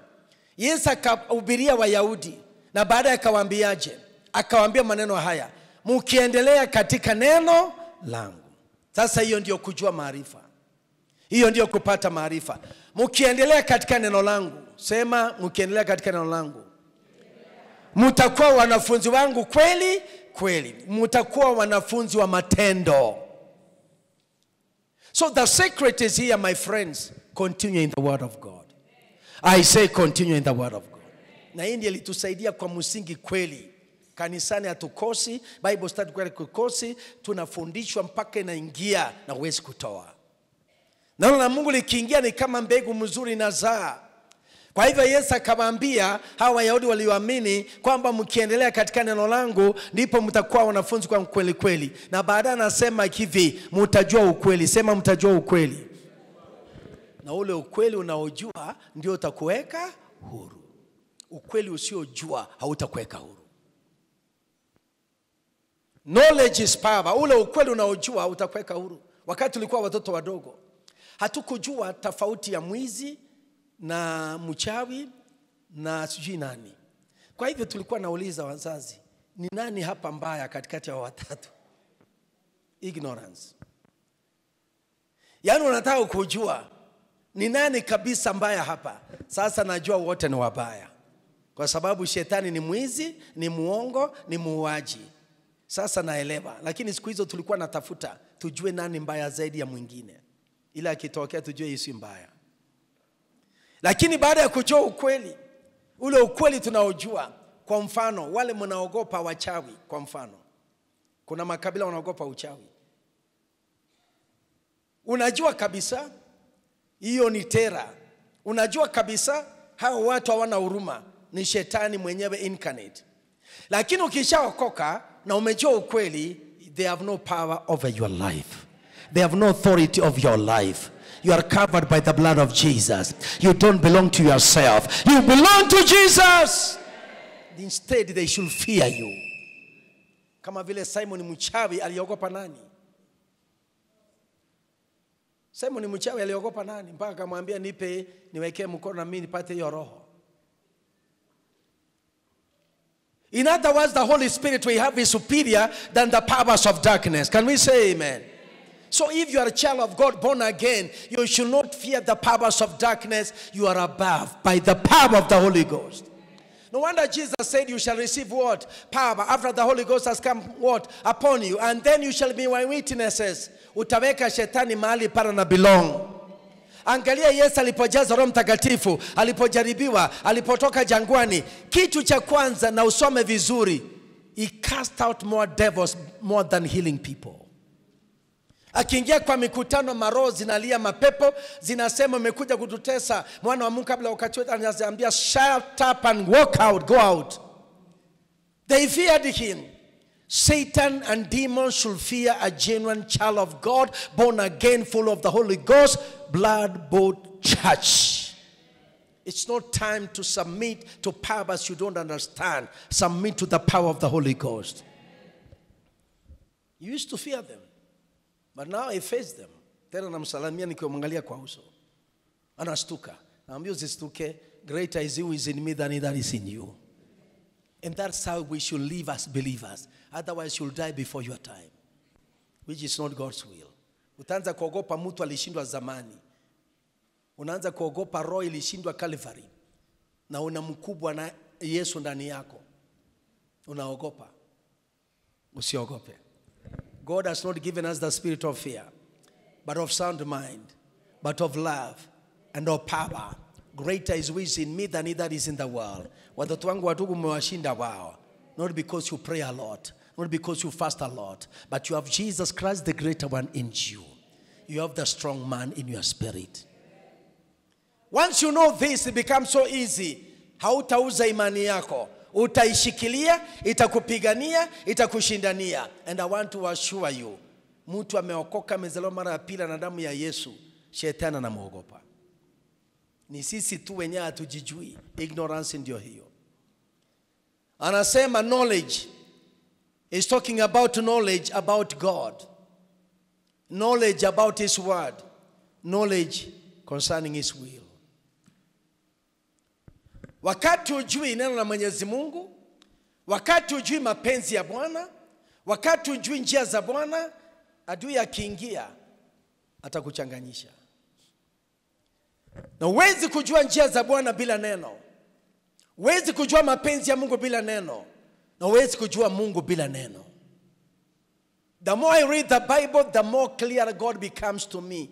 Yesu akahubiria Wayahudi. Na baadaye akawaambiaje? Akawaambia maneno haya. Mkiendelea katika neno langu. Sasa hiyo ndio kujua maarifa. Hiyo ndio kupata maarifa. Mkiendelea katika neno langu. Sema mkiendelea katika neno langu. Mtakuwa wanafunzi wangu kweli kweli. Mtakuwa wanafunzi wa matendo. So the secret is here, my friends. Continue in the word of God. I say continue in the word of God. Na hii ndiyo ilitusaidia kwa msingi kweli. Kanisani hatukosi, Bible study kweli kukosi, tunafundishwa mpaka inaingia na huwezi kutoa. Neno la Mungu likiingia ni kama mbegu mzuri inazaa. Kwa hivyo Yesu akamwambia hawa Wayahudi walioamini kwamba mkiendelea katika neno langu ndipo mtakuwa wanafunzi kwa kweli kweli. Na baadaye anasema hivi, mtajua ukweli. Sema mtajua ukweli. Na ule ukweli unaojua ndio utakuweka huru. Ukweli usiojua hautakuweka huru. Knowledge is power. Ule ukweli unaojua utakuweka huru. Wakati tulikuwa watoto wadogo, hatukujua tofauti ya mwizi na mchawi na sijui nani. Kwa hivyo tulikuwa nauliza wazazi, ni nani hapa mbaya katikati ya watatu? Ignorance. Yaani unataka kujua ni nani kabisa mbaya hapa. Sasa najua wote ni wabaya. Kwa sababu shetani ni mwizi, ni muongo, ni muuaji. Sasa naelewa. Lakini siku hizo tulikuwa natafuta tujue nani mbaya zaidi ya mwingine. Ila akitokea tujue hii si mbaya. Lakini baada ya kujua ukweli, ule ukweli tunaojua, kwa mfano wale mnaogopa wachawi, kwa mfano kuna makabila wanaogopa uchawi. Unajua kabisa hiyo ni tera. Unajua kabisa hao watu hawana huruma, ni shetani mwenyewe incarnate. Lakini ukishaokoka na umejua ukweli, they have no power over your life. They have no authority of your life. You are covered by the blood of Jesus. You don't belong to yourself. You belong to Jesus. Instead, they should fear you. Kama vile Simon mchawi aliogopa nani? Simon mchawi aliogopa nani? Mpaka akamwambia nipe, niwekee mkono na mimi nipate hiyo roho. In other words, the Holy Spirit we have is superior than the powers of darkness. Can we say amen? So if you are a child of God, born again, you should not fear the powers of darkness. You are above by the power of the Holy Ghost. No wonder Jesus said you shall receive what? Power. After the Holy Ghost has come what? Upon you. And then you shall be my witnesses. Utaweka shetani mahali para na belong. Angalia Yesu alipojaza Roho Mtakatifu, alipojaribiwa, alipotoka jangwani. Kitu cha kwanza, na usome vizuri, he cast out more devils more than healing people. Akiingia kwa mikutano, maroho zinalia, mapepo zinasema umekuja kututesa mwana wa Mungu kabla wakati wetu. Anaziambia shut up and walk out, go out. They feared him. Satan and demons should fear a genuine child of God, born again, full of the Holy Ghost, blood-bought church. It's not time to submit to powers you don't understand. Submit to the power of the Holy Ghost. You used to fear them, but now I face them. Tena namsalamia nikiomwangalia kwa uso. Anastuka. Naambia usistuke, greater is he who is in me than he that is in you. And that's how we should live as believers. Otherwise you'll die before your time, which is not God's will. Utaanza kuogopa mtu alishindwa zamani. Unaanza kuogopa roho ilishindwa Calvary. Na una mkubwa na Yesu ndani yako. Unaogopa. Usiogope. God has not given us the spirit of fear, but of sound mind, but of love and of power. Greater is who is in me than he that is in the world. Watoto wangu watugu mmewashinda wao. Not because you pray a lot, not because you fast a lot, but you have Jesus Christ, the greater one, in you. You have the strong man in your spirit. Once you know this, it becomes so easy. Hautauza imani yako. Utaishikilia, itakupigania, itakushindania. And I want to assure you, mtu ameokoka, amezaliwa mara ya pili na damu ya Yesu, shetani anamuogopa. Ni sisi tu wenyewe hatujijui. Ignorance ndio hiyo. Anasema knowledge is talking about knowledge about God. Knowledge about his word. Knowledge concerning his will. Wakati hujui neno la Mwenyezi Mungu, wakati hujui mapenzi ya Bwana, Wakati hujui njia za Bwana, adui akiingia atakuchanganyisha. Na huwezi kujua njia za Bwana bila neno. Huwezi kujua mapenzi ya Mungu bila neno. Na huwezi kujua Mungu bila neno. The more I read the Bible, the more clear God becomes to me.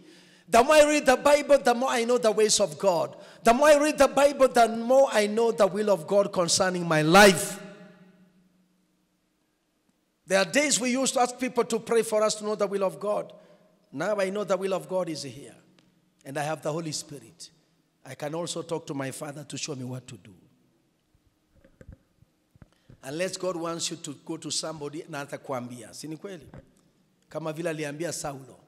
The more I read the Bible, the more I know the ways of God. The more I read the Bible, the more I know the will of God concerning my life. There are days we used to ask people to pray for us to know the will of God. Now I know the will of God is here. And I have the Holy Spirit. I can also talk to my Father to show me what to do. Unless God wants you to go to somebody na atakwambia. Si ni kweli? Kama vile aliambia Saulo,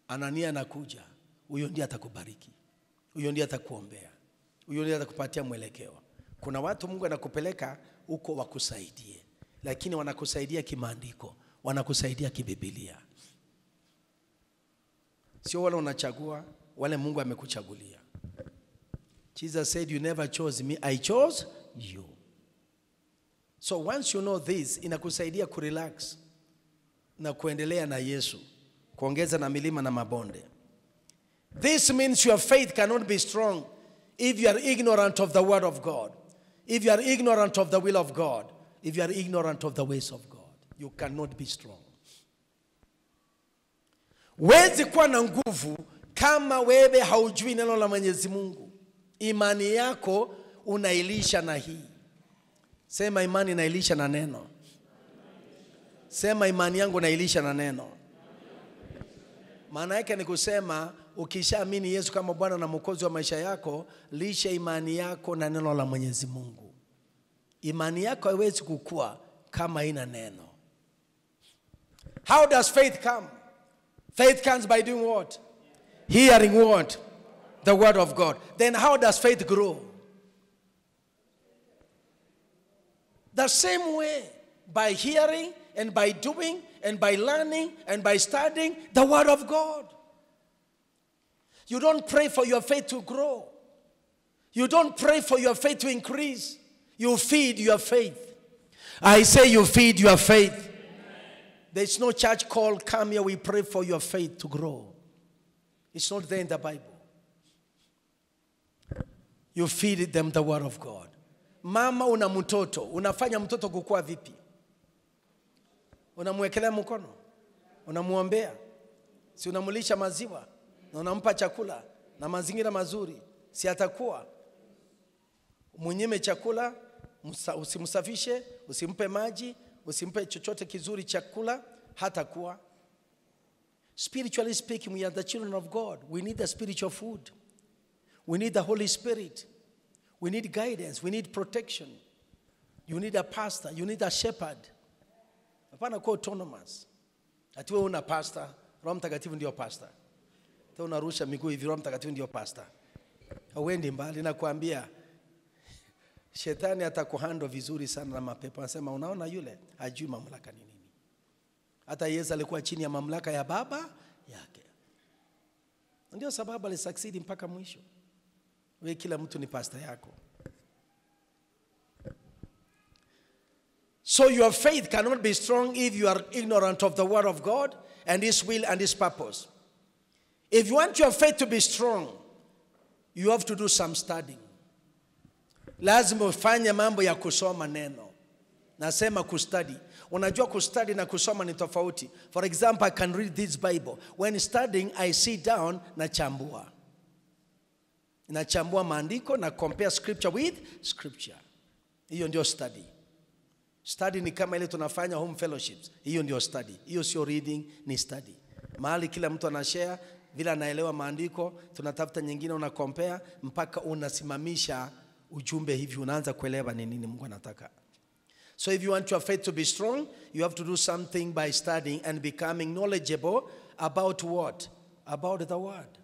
Anania anakuja, huyo ndiye atakubariki. Huyo ndiye atakuombea. Huyo ndiye atakupatia mwelekeo. Kuna watu Mungu anakupeleka huko wakusaidie. Lakini wanakusaidia kimaandiko, wanakusaidia kibibilia. Sio wale unachagua, wale Mungu amekuchagulia. Jesus said, you never chose me, I chose you. So once you know this, inakusaidia kurelax na kuendelea na Yesu, kuongeza na milima na mabonde. This means your faith cannot be strong if you are ignorant of the word of God, if you are ignorant of the will of God, if you are ignorant of the ways of God. You cannot be strong. Huwezi kuwa na nguvu kama wewe haujui neno la Mwenyezi Mungu. Imani yako unailisha na hii. Sema imani nailisha na neno. Sema imani yangu nailisha na neno. Maana yake ni kusema ukishaamini Yesu kama Bwana na Mwokozi wa maisha yako, lisha imani yako na neno la Mwenyezi Mungu. Imani yako haiwezi kukua kama haina neno. How does faith come? Faith comes by doing what? Hearing what? The word of God. Then how does faith grow? The same way, by hearing and by doing and by learning and by studying the word of God. You don't pray for your faith to grow. You don't pray for your faith to increase. You feed your faith. I say you feed your faith. There's no church called, come here, we pray for your faith to grow. It's not there in the Bible. You feed them the word of God. Mama una mtoto, unafanya mtoto kukua vipi? Unamwekelea mkono, unamuombea, si unamulisha maziwa, na unampa chakula, na mazingira mazuri, si atakuwa. Munyime chakula, usimsafishe, usimpe maji, usimpe chochote kizuri chakula, hatakuwa. Spiritually speaking, we are the children of God. We need the spiritual food. We need the Holy Spirit. We need guidance. We need protection. You need a pastor. You need a shepherd. Hapana kuwa autonomous. Ati wewe una pastor, Roho Mtakatifu ndio pastor. Tena unarusha miguu hivi, Roho Mtakatifu ndio pastor. Hauendi mbali, nakwambia. Shetani atakuhandle vizuri sana na mapepo. Anasema unaona yule hajui mamlaka ni nini. Hata Yesu alikuwa chini ya mamlaka ya baba yake. Ndio sababu alisucceed mpaka mwisho. Wewe kila mtu ni pastor yako. So your faith cannot be strong if you are ignorant of the word of God and his will and his purpose. If you want your faith to be strong, you have to do some studying. Lazima ufanye mambo ya kusoma neno. Nasema kustudy. Unajua kustudy na kusoma ni tofauti. For example, I can read this Bible. When studying, I sit down na chambua. Nachambua maandiko na compare scripture with scripture. Hiyo ndio study. Study ni kama ile tunafanya home fellowships. Hiyo ndio study. Hiyo sio reading, ni study. Mahali kila mtu anashare vile anaelewa maandiko, tunatafuta nyingine una compare mpaka unasimamisha ujumbe hivi, unaanza kuelewa ni nini Mungu anataka. So if you want your faith to be strong, you have to do something by studying and becoming knowledgeable about what? About the word.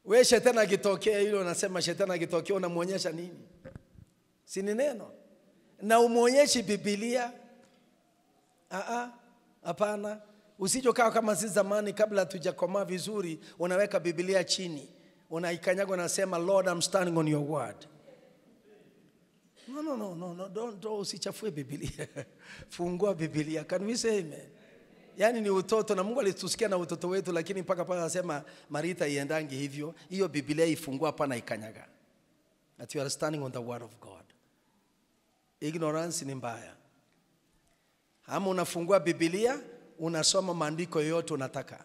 Wewe shetani akitokea yule unasema shetani akitokea unamuonyesha nini? Si ni neno? Na umuonyeshi Biblia? Hapana. Usijokaa kama sisi zamani kabla hatujakomaa vizuri, unaweka Biblia chini. Unaikanyaga unasema, Lord, I'm standing on your word. No, no, no, no, no, don't usichafue Biblia. Fungua Biblia. Can we say amen? Yaani ni utoto, na Mungu alitusikia na utoto wetu, lakini mpaka pale anasema Marita iendangi hivyo. Hiyo Biblia ifungua hapa na ikanyaga. That you are standing on the word of God. Ignorance ni mbaya. Ama unafungua Biblia, unasoma maandiko yote unataka.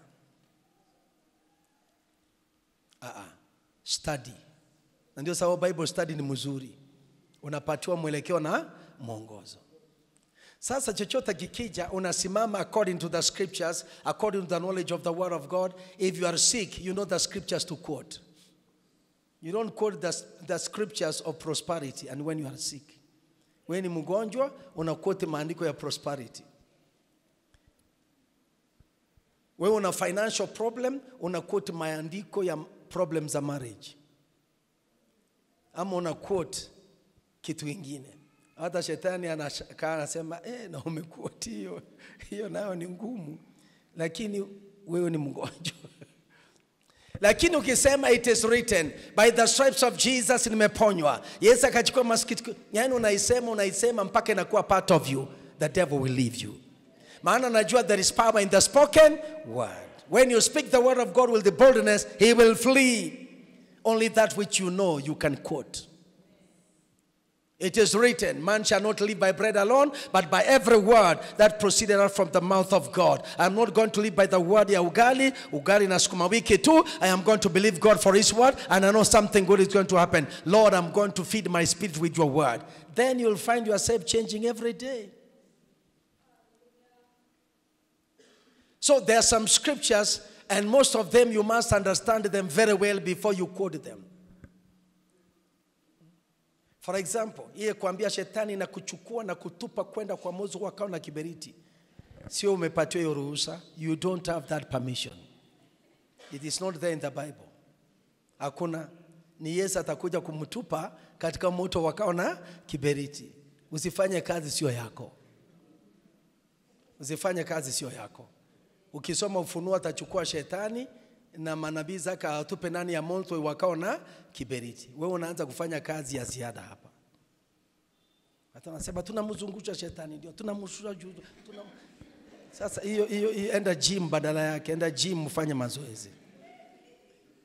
Study. Na ndio sababu Bible study ni mzuri. Unapatiwa mwelekeo na mwongozo. Sasa chochote kikija, unasimama according to the scriptures, according to the knowledge of the word of God. If you are sick, you know the scriptures to quote. You don't quote the scriptures of prosperity and when you are sick. Wewe ni mgonjwa, unaquote maandiko ya prosperity. Wewe una financial problem, unaquote maandiko ya problems za marriage. Ama unaquote kitu kingine. Hata shetani anakaa anasema, na umequote hiyo, hiyo nayo ni ngumu. Lakini wewe ni mgonjwa. Lakini ukisema it is written, by the stripes of Jesus nimeponywa. Yesu akachukua masikitiko. Yaani unaisema mpaka inakuwa part of you. The devil will leave you. Maana najua there is power in the spoken word. When you speak the word of God with the boldness, he will flee. Only that which you know you can quote. It is written, man shall not live by bread alone, but by every word that proceeded out from the mouth of God. I'm not going to live by the word ya ugali, ugali na sukuma wiki tu. I am going to believe God for his word, and I know something good is going to happen. Lord, I'm going to feed my spirit with your word. Then you'll find yourself changing every day. So there are some scriptures, and most of them you must understand them very well before you quote them. For example, iye kuambia shetani na kuchukua na kutupa kwenda kwa mozo wakao na kiberiti. Sio umepatiwa hiyo ruhusa. You don't have that permission. It is not there in the Bible. Hakuna. Ni Yesu atakuja kumtupa katika moto wakao na kiberiti. Usifanye kazi sio yako. Usifanye kazi sio yako. Ukisoma Ufunuo atachukua shetani na manabii zake atupe ndani ya moto wakao na kiberiti. Wewe unaanza kufanya kazi ya ziada hapa. Hata nasema tunamzungusha shetani ndio, tunamshusha juu, Sasa hiyo enda gym badala yake, enda gym ufanye mazoezi.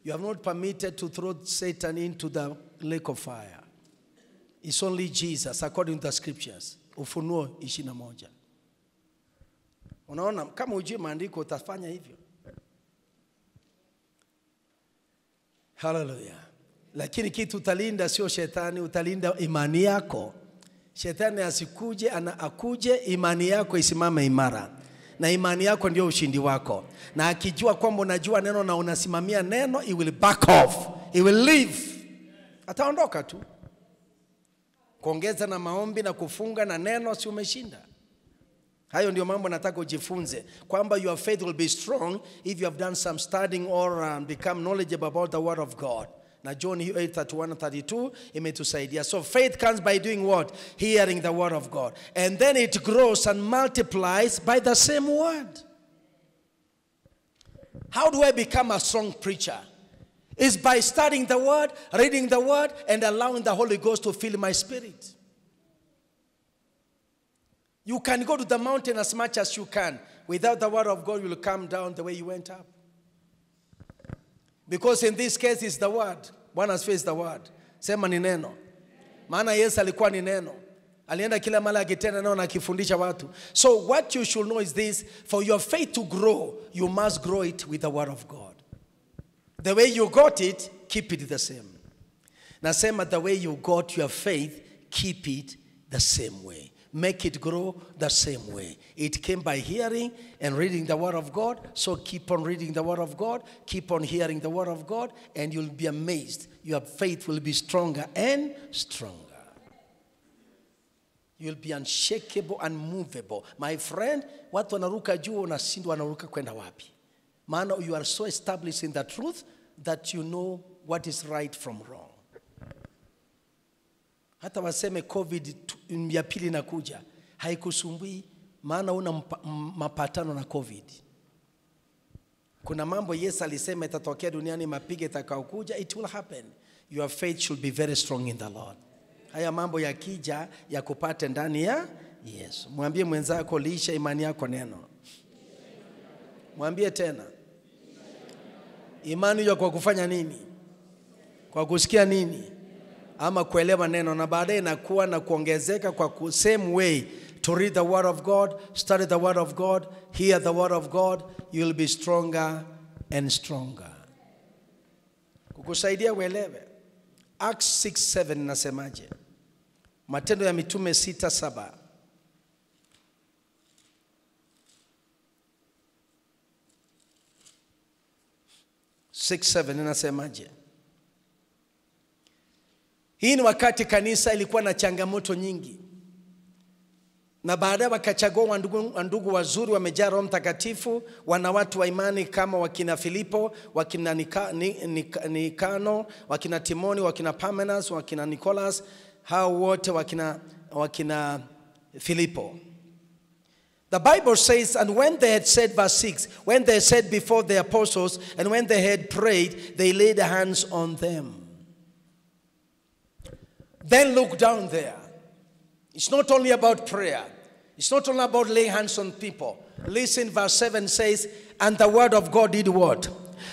You have not permitted to throw Satan into the lake of fire. It's only Jesus according to the scriptures. Ufunuo 21. Unaona kama hujui maandiko utafanya hivyo. Hallelujah. Lakini kitu utalinda sio shetani, utalinda imani yako. Shetani asikuje, akuje, imani yako isimame imara. Na imani yako ndio ushindi wako. Na akijua kwamba unajua neno na unasimamia neno, he will back off. He will leave. Ataondoka tu. Kuongeza na maombi na kufunga na neno, si umeshinda. Hayo ndio mambo nataka ujifunze, kwamba your faith will be strong if you have done some studying or become knowledgeable about the word of God. Na John 8:31-32 imetusaidia. So faith comes by doing what? Hearing the word of God. And then it grows and multiplies by the same word. How do I become a strong preacher? It's by studying the word, reading the word, and allowing the Holy Ghost to fill my spirit. You can go to the mountain as much as you can. Without the word of God, you will come down the way you went up. Because in this case, it's the word. Bwana asifiwe, is the word. Sema ni neno. Maana Yesu alikuwa ni neno. Alienda kila mara akitenda neno na akifundisha watu. So what you should know is this. For your faith to grow, you must grow it with the word of God. The way you got it, keep it the same. Nasema the way you got your faith, keep it the same way. Make it grow the same way. It came by hearing and reading the word of God. So keep on reading the word of God. Keep on hearing the word of God. And you'll be amazed. Your faith will be stronger and stronger. You'll be unshakable and unmovable. My friend, watu wanaruka juu unashindwa wanaruka kwenda wapi. Maana you are so established in the truth that you know what is right from wrong. Hata waseme COVID ya pili inakuja, haikusumbui, maana una mapatano na COVID. Kuna mambo Yesu alisema itatokea duniani, mapigo itakayokuja, it will happen. Your faith should be very strong in the Lord. Haya mambo yakija yakupate ndani ya Yesu. Mwambie mwenzako, lisha imani yako neno. Mwambie tena. Imani hiyo kwa kufanya nini? Kwa kusikia nini? Ama kuelewa neno, na baadaye inakuwa na kuongezeka kwa same way. To read the word of God, study the word of God, hear the word of God, you will be stronger and stronger. Kukusaidia uelewe. Acts 6:7 nasemaje? Matendo ya Mitume 6:7. Inasemaje? Hii ni wakati kanisa ilikuwa na changamoto nyingi. Na baadaye wakachagua wandugu wazuri wamejaa Roho Mtakatifu, wana watu wa imani kama wakina Filipo, wakina Nikano, wakina Timoni, wakina Parmenas, wakina Nicholas, hao wote wakina Filipo. The Bible says, and when they had said, verse 6, when they said before the apostles, and when they had prayed, they laid hands on them. Then look down there. It's not only about prayer. It's not only about laying hands on people. Listen, verse 7 says, and the word of God did what?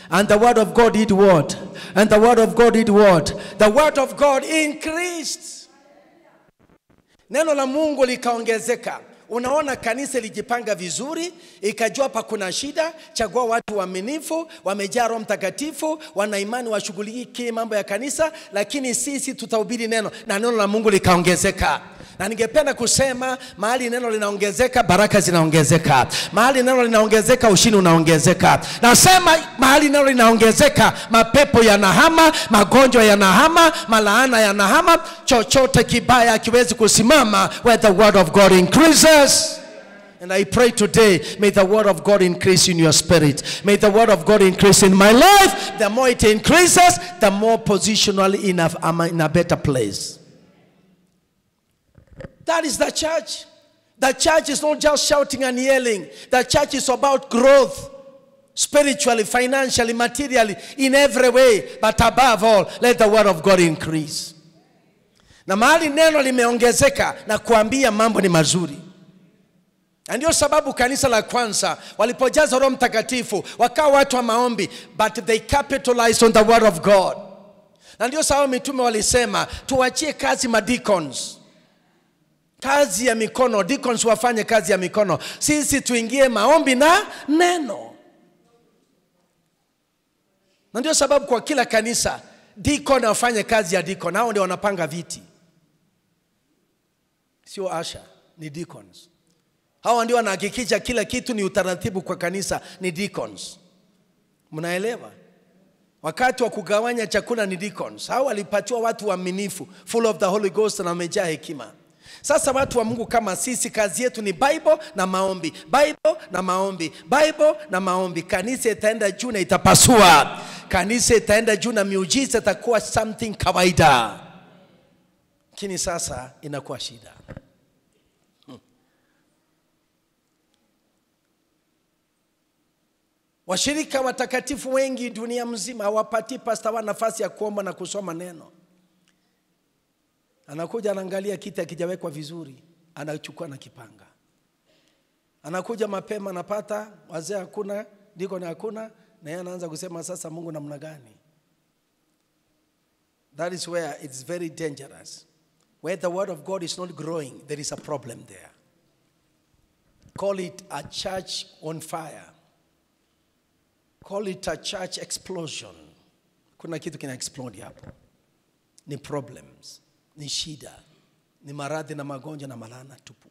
And the word of God did what? And the word of God did what? The word of God increased. Neno la Mungu likaongezeka. Unaona kanisa ilijipanga vizuri, ikajua pa kuna shida, chagua watu waaminifu, wamejaa Roho Mtakatifu, wana imani washughulikie mambo ya kanisa, lakini sisi tutahubiri neno, na neno la Mungu likaongezeka. Na ningependa kusema mahali neno linaongezeka, baraka zinaongezeka. Mahali neno linaongezeka, ushindi unaongezeka. Nasema mahali neno linaongezeka, mapepo yanahama, magonjwa yanahama, malaana yanahama, chochote kibaya hakiwezi kusimama where the word of God increases. And I pray today, may the word of God increase in your spirit. May the word of God increase in my life. The more it increases, the more positionally I'm in a better place. That is the church. The church is not just shouting and yelling. The church is about growth. Spiritually, financially, materially, in every way. But above all, let the word of God increase. Na mahali neno limeongezeka na kuambia mambo ni mazuri. Na ndio sababu kanisa la kwanza walipojaza Roho Mtakatifu wakawa watu wa maombi, but they capitalized on the word of God. Na ndio sababu mitume walisema tuachie kazi madeacons. Kazi ya mikono, deacons wafanye kazi ya mikono. Sisi tuingie maombi na neno. Na ndio sababu kwa kila kanisa deacon afanye kazi ya deacon. Hao ndio wanapanga viti. Sio asha, ni deacons. Hao ndio wanahakikisha kila kitu ni utaratibu kwa kanisa, ni deacons. Mnaelewa? Wakati wa kugawanya chakula ni deacons. Hao walipatiwa watu waaminifu, full of the Holy Ghost na wamejaa hekima. Sasa watu wa Mungu kama sisi, kazi yetu ni Bible na maombi, Bible na maombi, Bible na maombi. Kanisa itaenda juu na itapasua. Kanisa itaenda juu na miujiza itakuwa something kawaida. Lakini sasa inakuwa shida. Washirika watakatifu wengi dunia mzima hawapati pastor wa nafasi ya kuomba na kusoma neno. Anakuja anaangalia kiti hakijawekwa vizuri, anachukua na kipanga. Anakuja mapema anapata wazee hakuna, deacon hakuna, na yeye anaanza kusema sasa Mungu namna gani? That is where it's very dangerous. Where the word of God is not growing, there is a problem there. Call it a church on fire. Call it a church explosion. Kuna kitu kina explode hapo. Ni problems, ni shida, ni maradhi na magonjwa na malana tupu.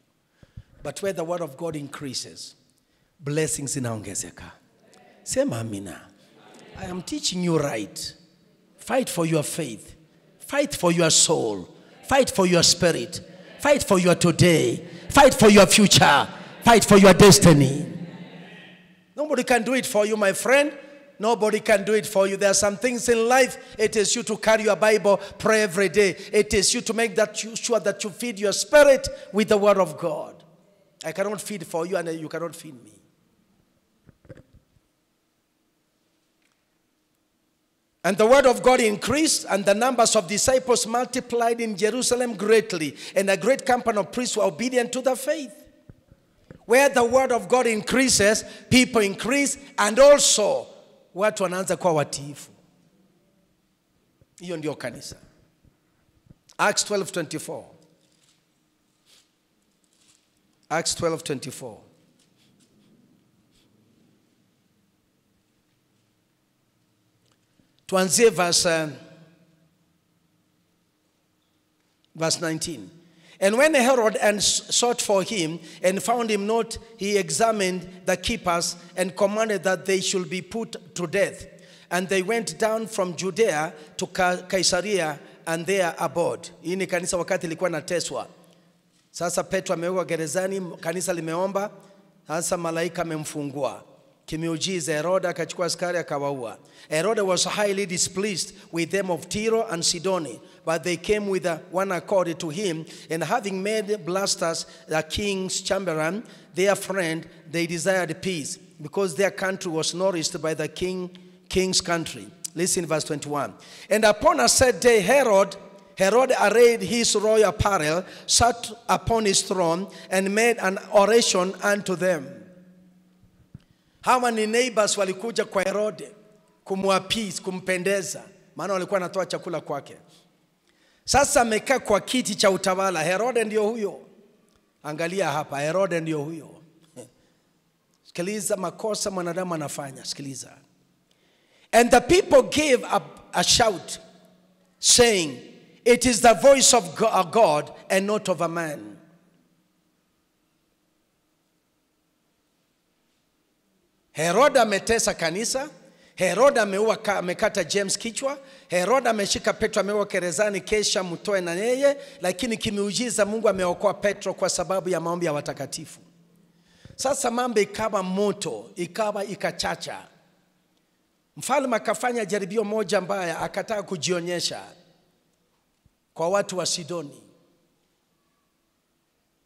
But where the word of God increases, blessings inaongezeka. Sema amina. I am teaching you right. Fight for your faith. Fight for your soul. Fight for your spirit. Fight for your today. Fight for your future. Fight for your destiny. Nobody can do it for you, my friend. Nobody can do it for you. There are some things in life, it is you to carry your Bible, pray every day. It is you to make that sure that you feed your spirit with the word of God. I cannot feed for you and you cannot feed me. And the word of God increased, and the numbers of disciples multiplied in Jerusalem greatly, and a great company of priests were obedient to the faith. Where the word of God increases, people increase, and also watu wanaanza kuwa watiifu. Hiyo ndio kanisa. Acts 12:24. Acts 12:24. Tuanzie verse 19. And when Herod and sought for him and found him not, he examined the keepers and commanded that they should be put to death. And they went down from Judea to Caesarea and there abode. Hii ni kanisa wakati ilikuwa inateswa. Sasa Petro amewekwa gerezani, kanisa limeomba, sasa malaika amemfungua. Kimiujiza, Herod akachukua askari akawaua. Herod was highly displeased with them of Tyre and Sidon, but they came with one accord to him, and having made Blastus the king's chamberlain their friend, they desired peace, because their country was nourished by the king's country. Listen, verse 21. And upon a set day, Herod arrayed his royal apparel, sat upon his throne, and made an oration unto them. Hawa ni neighbors walikuja kwa Herode kumwappease, kumpendeza, maana walikuwa wanatoa chakula kwake. Sasa amekaa kwa kiti cha utawala. Herode ndio huyo. Angalia hapa, Herode ndio huyo. Sikiliza makosa mwanadamu anafanya, sikiliza. And the people gave a shout, saying, it is the voice of God and not of a man. Herod ametesa kanisa, Herod ameua, amekata James kichwa, Herod ameshika Petro ameua gerezani kesha mtoe na yeye, lakini kimiujiza Mungu ameokoa Petro kwa sababu ya maombi ya watakatifu. Sasa mambo ikawa moto, ikawa ikachacha. Mfalme akafanya jaribio moja mbaya, akataka kujionyesha kwa watu wa Sidoni.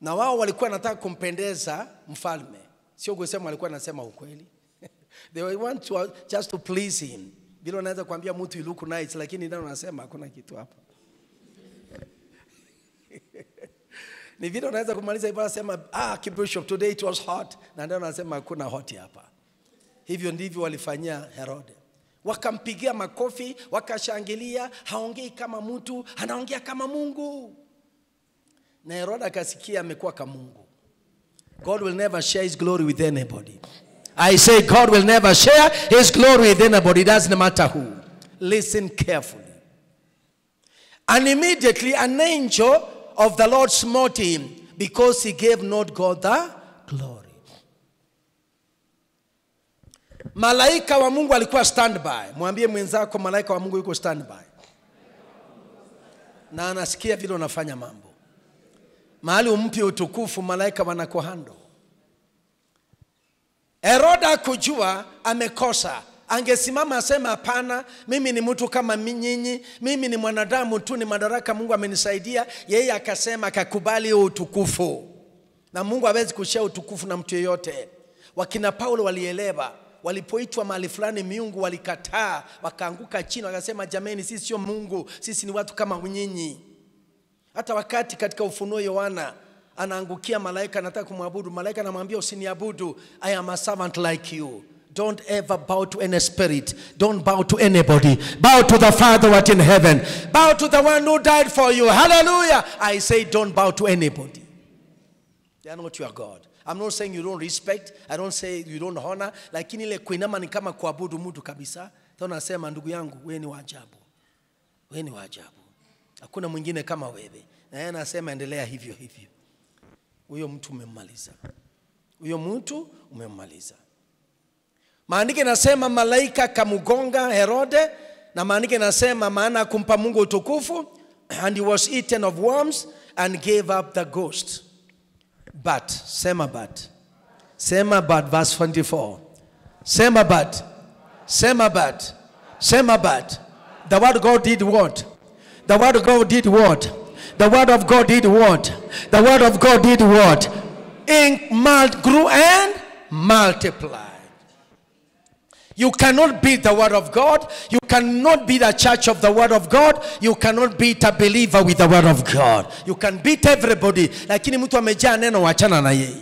Na wao walikuwa wanataka kumpendeza mfalme. Sio kusema walikuwa wanasema ukweli. They want to just to please him. Bila unaweza kuambia mtu you look nice, lakini ndio unasema hakuna kitu hapa. Ni vile unaweza kumaliza ibada sema, Bishop, today it was hot, na ndio unasema hakuna hot hapa. Hivyo ndivyo walifanyia Herode. Wakampigia makofi, wakashangilia, haongei kama mtu, anaongea kama Mungu. Na Herode akasikia amekuwa kama Mungu. God will never share his glory with anybody. I say God will never share his glory with anybody. It doesn't matter who. Listen carefully. And immediately an angel of the Lord smote him, because he gave not God the glory. Malaika wa Mungu alikuwa standby. Mwambie mwenzako malaika wa Mungu yuko standby. Na anasikia vile unafanya mambo. Mahali umpi utukufu, malaika wanakuhando. Herode kujua amekosa. Angesimama asema hapana, mimi ni mtu kama nyinyi, mimi ni mwanadamu tu, ni madaraka Mungu amenisaidia. Yeye akasema akakubali utukufu. Na Mungu hawezi kushare utukufu na mtu yeyote. Wakina Paulo walielewa, walipoitwa mahali fulani miungu walikataa, wakaanguka chini wakasema jameni, sisi sio Mungu, sisi ni watu kama nyinyi. Hata wakati katika Ufunuo Yohana anaangukia malaika anataka kumwabudu, malaika anamwambia usiniabudu, I am a servant like you. Don't ever bow to any spirit. Don't bow to anybody. Bow to the Father who art in heaven. Bow to the one who died for you. Hallelujah. I say don't bow to anybody. They are not your God. I'm not saying you don't respect. I don't say you don't honor. Lakini ile kuinama ni kama kuabudu mtu kabisa. Tunasema ndugu yangu, wewe ni wa ajabu. Wewe ni wa ajabu. Hakuna mwingine kama wewe. Na yeye anasema endelea hivyo hivyo. Huyo mtu umemmaliza. Huyo mtu umemmaliza. Maandiko yanasema malaika kamgonga Herode, na maandiko yanasema maana kumpa Mungu utukufu, and he was eaten of worms and gave up the ghost. But, sema but. Sema but, verse 24. Sema but. Sema but. Sema but. The word God did what? The word of God did what? The word of God did what? The word of God did what? Ink grew and multiplied. You cannot beat the word of God. You cannot be the church of the word of God. You cannot beat a believer with the word of God. You can beat everybody. Lakini mtu amejaa neno, wachana na yeye.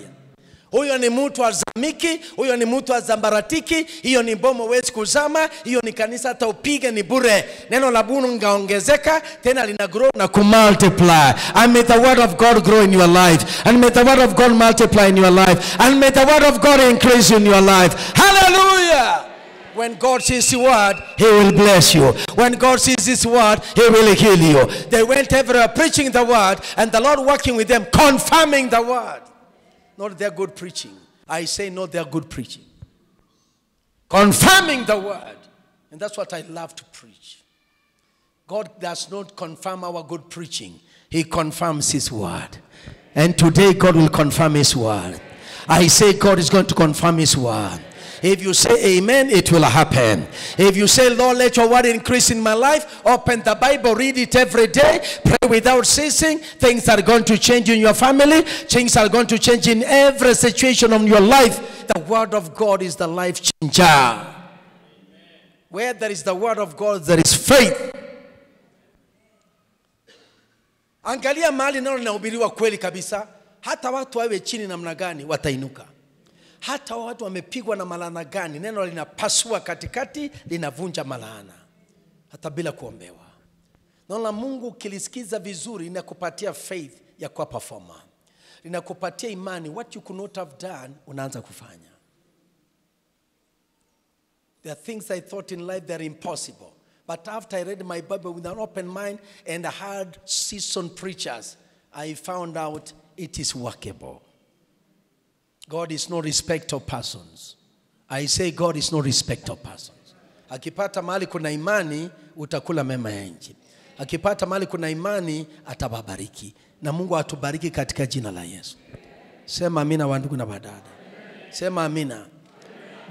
Huyo ni mtu azamiki, huyo ni mtu azambaratiki, hiyo ni bomo huwezi kuzama, hiyo ni kanisa hata upige ni bure. Neno la Bwana lingaongezeka, tena lina grow na kumultiply. And may the word of God grow in your life. And may the word of God multiply in your life. And may the word of God increase in your life. Hallelujah! When God sees His word, He will bless you. When God sees His word, He will heal you. They went everywhere preaching the word, and the Lord working with them, confirming the word. Not their good preaching. I say not their good preaching. Confirming the word. And that's what I love to preach. God does not confirm our good preaching. He confirms His word. And today God will confirm His word. I say God is going to confirm His word. If you say amen, it will happen. If you say, Lord, let your word increase in my life, open the Bible, read it every day, pray without ceasing. Things are going to change in your family. Things are going to change in every situation of your life. The word of God is the life changer. Where there is the word of God, there is faith. Angalia mahali neno linahubiriwa kweli kabisa, hata watu wawe chini namna gani watainuka. Hata watu wamepigwa na malaana gani, neno linapasua katikati, linavunja malaana hata bila kuombewa. Neno la Mungu ukilisikiza vizuri linakupatia faith ya kuwa performer. Linakupatia imani, what you could not have done unaanza kufanya. There are things I thought in life that are impossible. But after I read my Bible with an open mind and heard seasoned preachers, I found out it is workable. God is no respecter of persons. I say God is no respecter of persons. Akipata mahali kuna imani, utakula mema ya nchi. Akipata mahali kuna imani, atawabariki. Na Mungu atubariki katika jina la Yesu. Sema amina wandugu na wadada. Sema amina.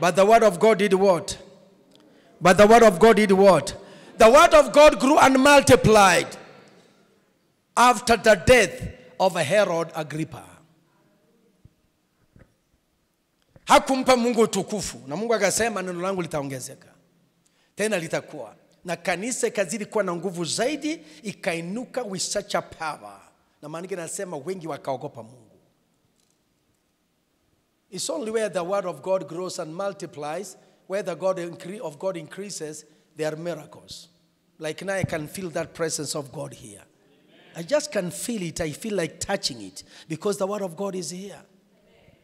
But the word of God did what? But the word of God did what? The word of God grew and multiplied after the death of Herod Agrippa. Hakumpa Mungu utukufu, na Mungu akasema neno langu litaongezeka. Tena litakuwa. Na kanisa ikazidi kuwa na nguvu zaidi, ikainuka with such a power. Na maana nasema wengi wakaogopa Mungu. It's only where the word of God grows and multiplies, where the God of God increases, there are miracles. Like now I can feel that presence of God here. I just can feel it. I feel like touching it because the word of God is here.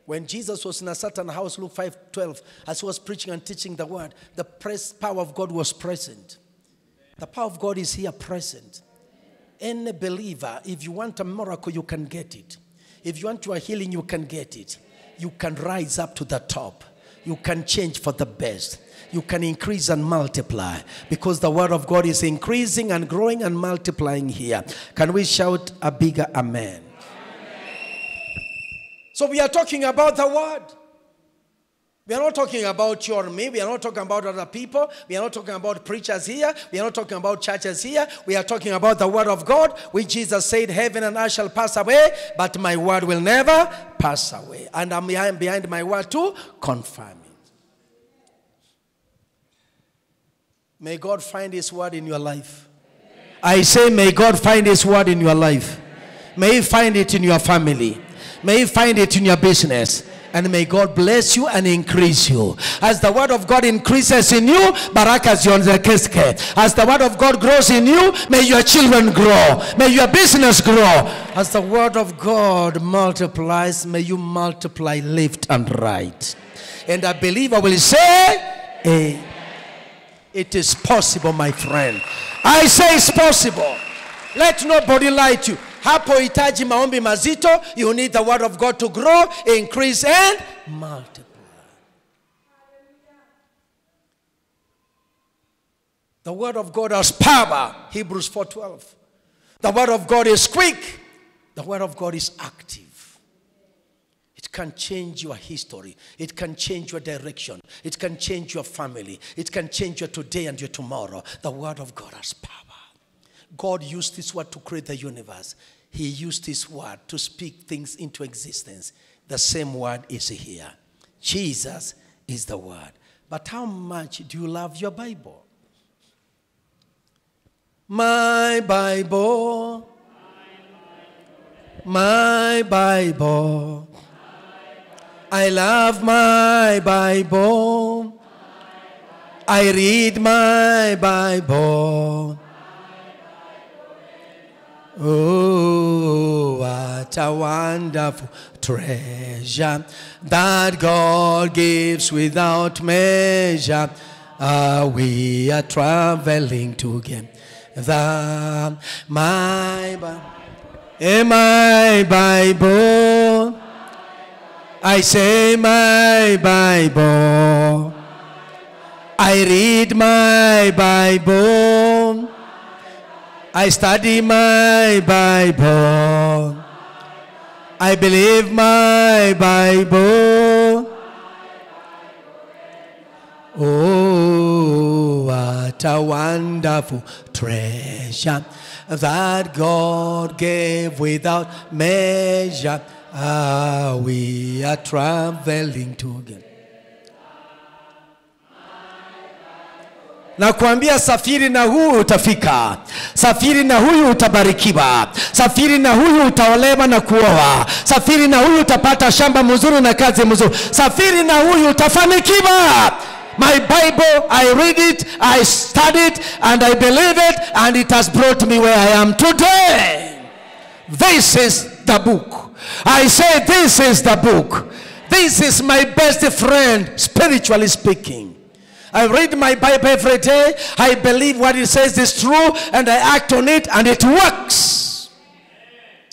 When Jesus was in a certain house, Luke 5:12, as he was preaching and teaching the word, the power of God was present. The power of God is here present. Any believer, if you want a miracle, you can get it. If you want your healing, you can get it. You can rise up to the top. You can change for the best. You can increase and multiply because the word of God is increasing and growing and multiplying here. Can we shout a bigger amen? So we are talking about the word. We are not talking about you or me. We are not talking about other people. We are not talking about preachers here. We are not talking about churches here. We are talking about the word of God, which Jesus said, heaven and earth shall pass away, but my word will never pass away. And I'm behind my word to confirm it. May God find His word in your life. I say, may God find His word in your life. May He find it in your family. May He find it in your business. And may God bless you and increase you. As the word of God increases in you, baraka ziongezeke. As the word of God grows in you, may your children grow. May your business grow. As the word of God multiplies, may you multiply left and right. And I believe I will say, hey, it is possible, my friend. I say it's possible. Let nobody lie to you. Hapo hitaji maombi mazito. You need the word of God to grow, increase, and multiply. The word of God has power. Hebrews 4:12. The word of God is quick. The word of God is active. It can change your history. It can change your direction. It can change your family. It can change your today and your tomorrow. The word of God has power. God used this word to create the universe. He used this word to speak things into existence. The same word is here. Jesus is the word. But how much do you love your Bible? My Bible, my Bible, I love my Bible, I read my Bible. Oh, what a wonderful treasure that God gives without measure. We are traveling together. My Bible, I say my Bible, I read my Bible, I study my Bible, I believe my Bible. Oh, what a wonderful treasure that God gave without measure. We are traveling together. Nakwambia safiri na huyu utafika. Safiri na huyu utabarikiwa. Safiri na huyu utaolewa na kuoa. Safiri na huyu utapata shamba mzuri na kazi mzuri. Safiri na huyu utafanikiwa. My Bible, I read it, I study it, and I believe it, and it has brought me where I am today. This is the book. I say this is the book. This is my best friend, spiritually speaking. I read my Bible every day. I believe what it says is true, and I act on it, and it works.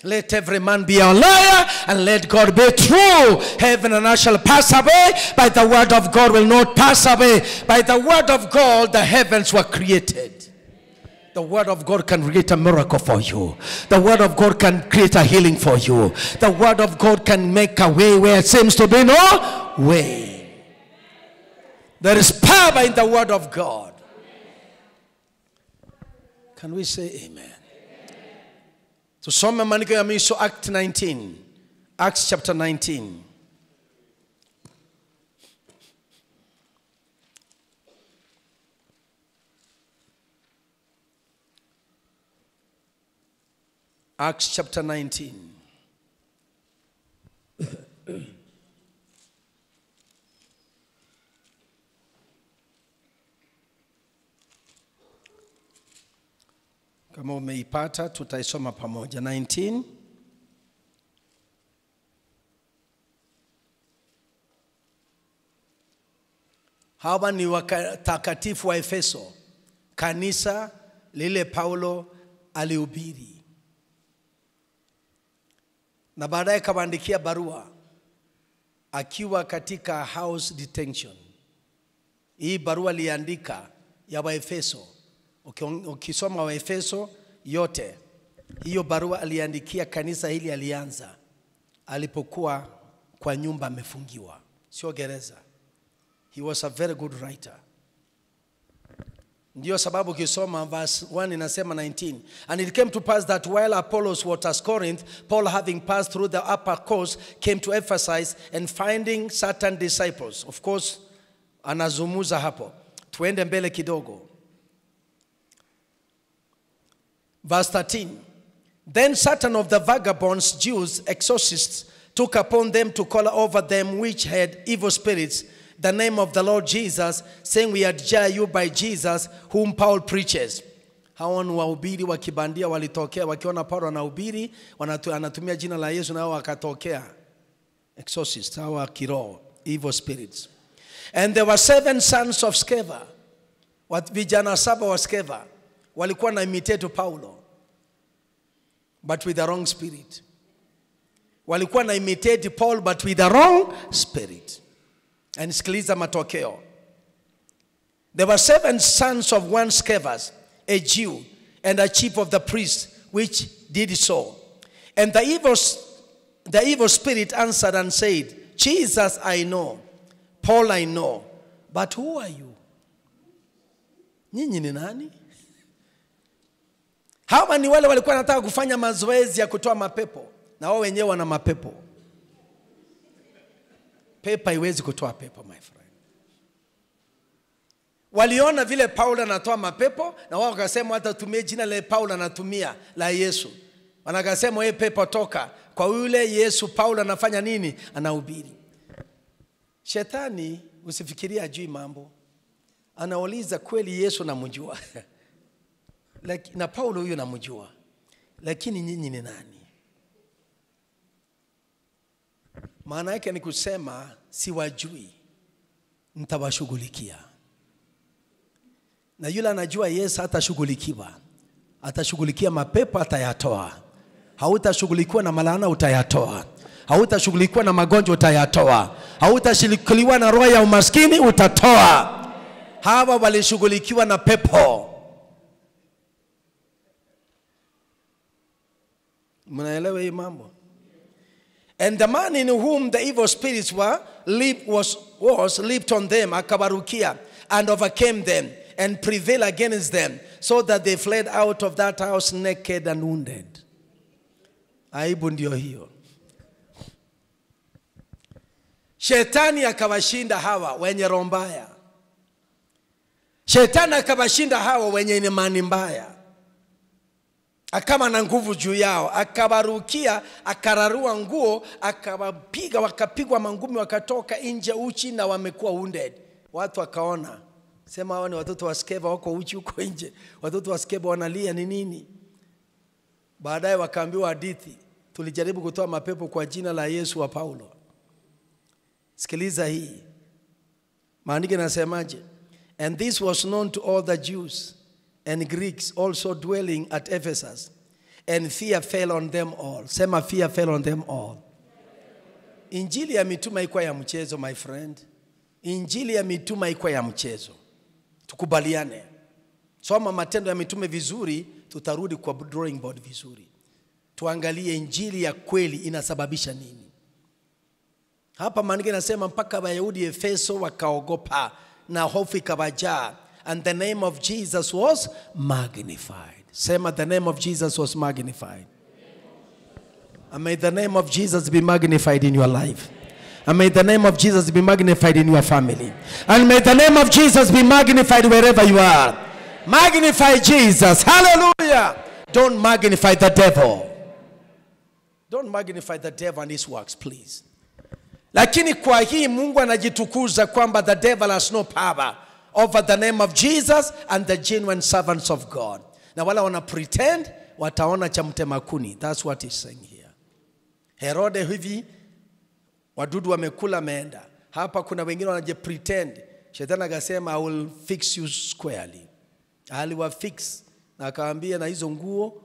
Let every man be a liar, and let God be true. Heaven and earth shall pass away, but the word of God will not pass away. By the word of God, the heavens were created. The word of God can create a miracle for you. The word of God can create a healing for you. The word of God can make a way where it seems to be no way. There is power in the word of God. Can we say amen? Tusome maandiko ya mwisho, Act 19. Acts chapter 19. Acts chapter 19. Kama umeipata tutaisoma pamoja. 19. Hawa ni watakatifu wa Efeso, kanisa lile Paulo alihubiri. Na baadaye kawaandikia barua akiwa katika house detention. Hii barua aliandika ya Waefeso. Ukisoma Waefeso yote, hiyo barua aliandikia kanisa hili alianza alipokuwa kwa nyumba amefungiwa, sio gereza. He was a very good writer. Ndiyo sababu ukisoma verse 1 inasema 19. And it came to pass that while Apollos was at Corinth, Paul, having passed through the upper coast, came to Ephesus, and finding certain disciples. Of course, anazumuza hapo. Tuende mbele kidogo. Verse 13. Then certain of the vagabonds, Jews, exorcists, took upon them to call over them which had evil spirits the name of the Lord Jesus, saying, we adjure you by Jesus whom Paul preaches. Hawa ni wahubiri wa kibandia walitokea, wakiona Paulo anahubiri, anatumia jina la Yesu, nao wakatokea. Exorcists, hawa kiroho, evil spirits. And there were 7 sons of Sceva. Vijana 7 wa Sceva walikuwa na imitate Paulo, but with the wrong spirit. Walikuwa na imitate Paul, but with the wrong spirit. And sikiliza matokeo. There were 7 sons of one Sceva, a Jew, and a chief of the priests, which did so. And the evil spirit answered and said, Jesus I know, Paul I know, but who are you? Nyinyi ni nani? Hawa ni wale walikuwa wanataka kufanya mazoezi ya kutoa mapepo, na wao wenyewe wana mapepo. Pepo haiwezi kutoa pepo, my friend. Waliona vile Paulo anatoa mapepo na wao wakasema hata tumie jina la Paulo anatumia la Yesu. Wanakasema wewe pepo toka. Kwa yule Yesu Paulo anafanya nini? Anahubiri. Shetani usifikirie ajui mambo. Anauliza kweli Yesu namjua. Na Paulo huyo namjua. Lakini nyinyi ni nani? Maana yake ni kusema siwajui, nitawashughulikia. Na yule anajua Yesu hatashughulikiwa. Atashughulikia mapepo atayatoa. Hautashughulikiwa na malaana utayatoa. Hautashughulikiwa na magonjwa utayatoa. Hautashughulikiwa na roho ya umaskini utatoa. Hawa walishughulikiwa na pepo. Mnaelewa hii mambo? And the man in whom the evil spirits were was leaped on them, akabarukia, and overcame them, and prevailed against them, so that they fled out of that house naked and wounded. Aibu ndio hiyo. Shetani akawashinda hawa wenye roho mbaya. Shetani akawashinda hawa wenye imani mbaya. Akama na nguvu juu yao, akabarukia, akararua nguo, akawapiga, wakapigwa mangumi, wakatoka nje uchi na wamekuwa wounded. Watu wakaona, sema hawa ni watoto wa Skeva wako uchi huko nje. Watoto wa Skeva wanalia ni nini? Baadaye wakaambiwa hadithi, tulijaribu kutoa mapepo kwa jina la Yesu wa Paulo. Sikiliza hii. Maandiko yanasemaje? And this was known to all the Jews and Greeks also dwelling at Ephesus, and fear fell on them all. Sema fear fell on them all. Injili ya mitume haikuwa ya mchezo, my friend. Injili ya mitume haikuwa ya mchezo. Tukubaliane. Soma Matendo ya Mitume vizuri, tutarudi kwa drawing board vizuri. Tuangalie injili ya kweli inasababisha nini. Hapa maandiko yanasema mpaka Wayahudi Efeso wakaogopa na hofu ikawajaa. And the name of Jesus was magnified. Sema the name of Jesus was magnified. And may the name of Jesus be magnified in your life. And may the name of Jesus be magnified in your family. And may the name of Jesus be magnified wherever you are. Magnify Jesus. Hallelujah. Don't magnify the devil. Don't magnify the devil and his works, please. Lakini kwa hii Mungu anajitukuza kwamba the devil has no power over the name of Jesus and the genuine servants of God. Na wala wana pretend wataona cha mtema kuni. That's what he's saying here. Herode hivi wadudu wamekula ameenda. Hapa kuna wengine wanaje pretend. Shetani akasema I will fix you squarely. Aliwa fix na akawaambia na hizo nguo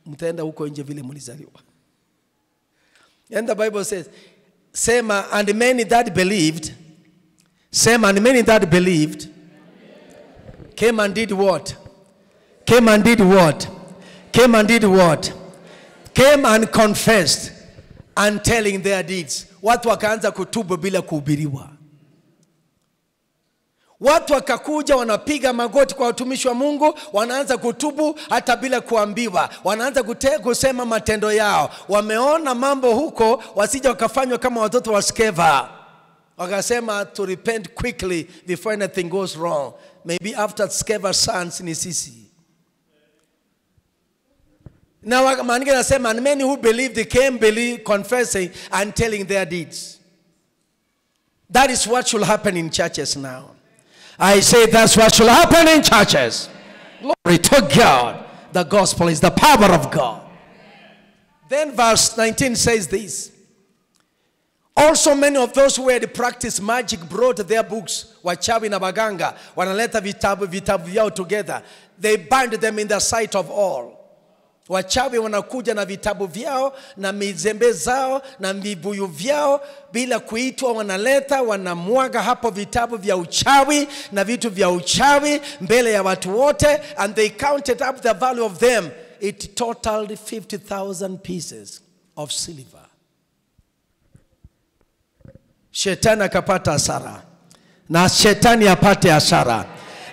mtaenda huko nje vile mlizaliwa. And the Bible says, sema and many that believed, sema and many that believed came and did what? Came and did what? Came and did what? Came and confessed and telling their deeds. Watu wakaanza kutubu bila kuhubiriwa. Watu wakakuja wanapiga magoti kwa watumishi wa Mungu, wanaanza kutubu hata bila kuambiwa. Wanaanza kusema matendo yao. Wameona mambo huko wasije wakafanywa kama watoto wa Skeva. Wakasema to repent quickly before anything goes wrong. Maybe after Skeva sons ni sisi. Now maandiko yanasema and many who believed they came believe, confessing and telling their deeds. That is what should happen in churches now. I say that's what should happen in churches. Glory to God. The gospel is the power of God. Then verse 19 says this. Also many of those who had practiced magic brought their books, wachawi na baganga, wanaleta vitabu vyao together. They burned them in the sight of all. Wachawi wanakuja na vitabu vyao na mizembe zao na vibuyu vyao bila kuitwa, wanaleta wanamwaga hapo vitabu vya uchawi na vitu vya uchawi mbele ya watu wote. And they counted up the value of them. It totaled 50,000 pieces of silver. Shetani akapata hasara. Na shetani apate hasara.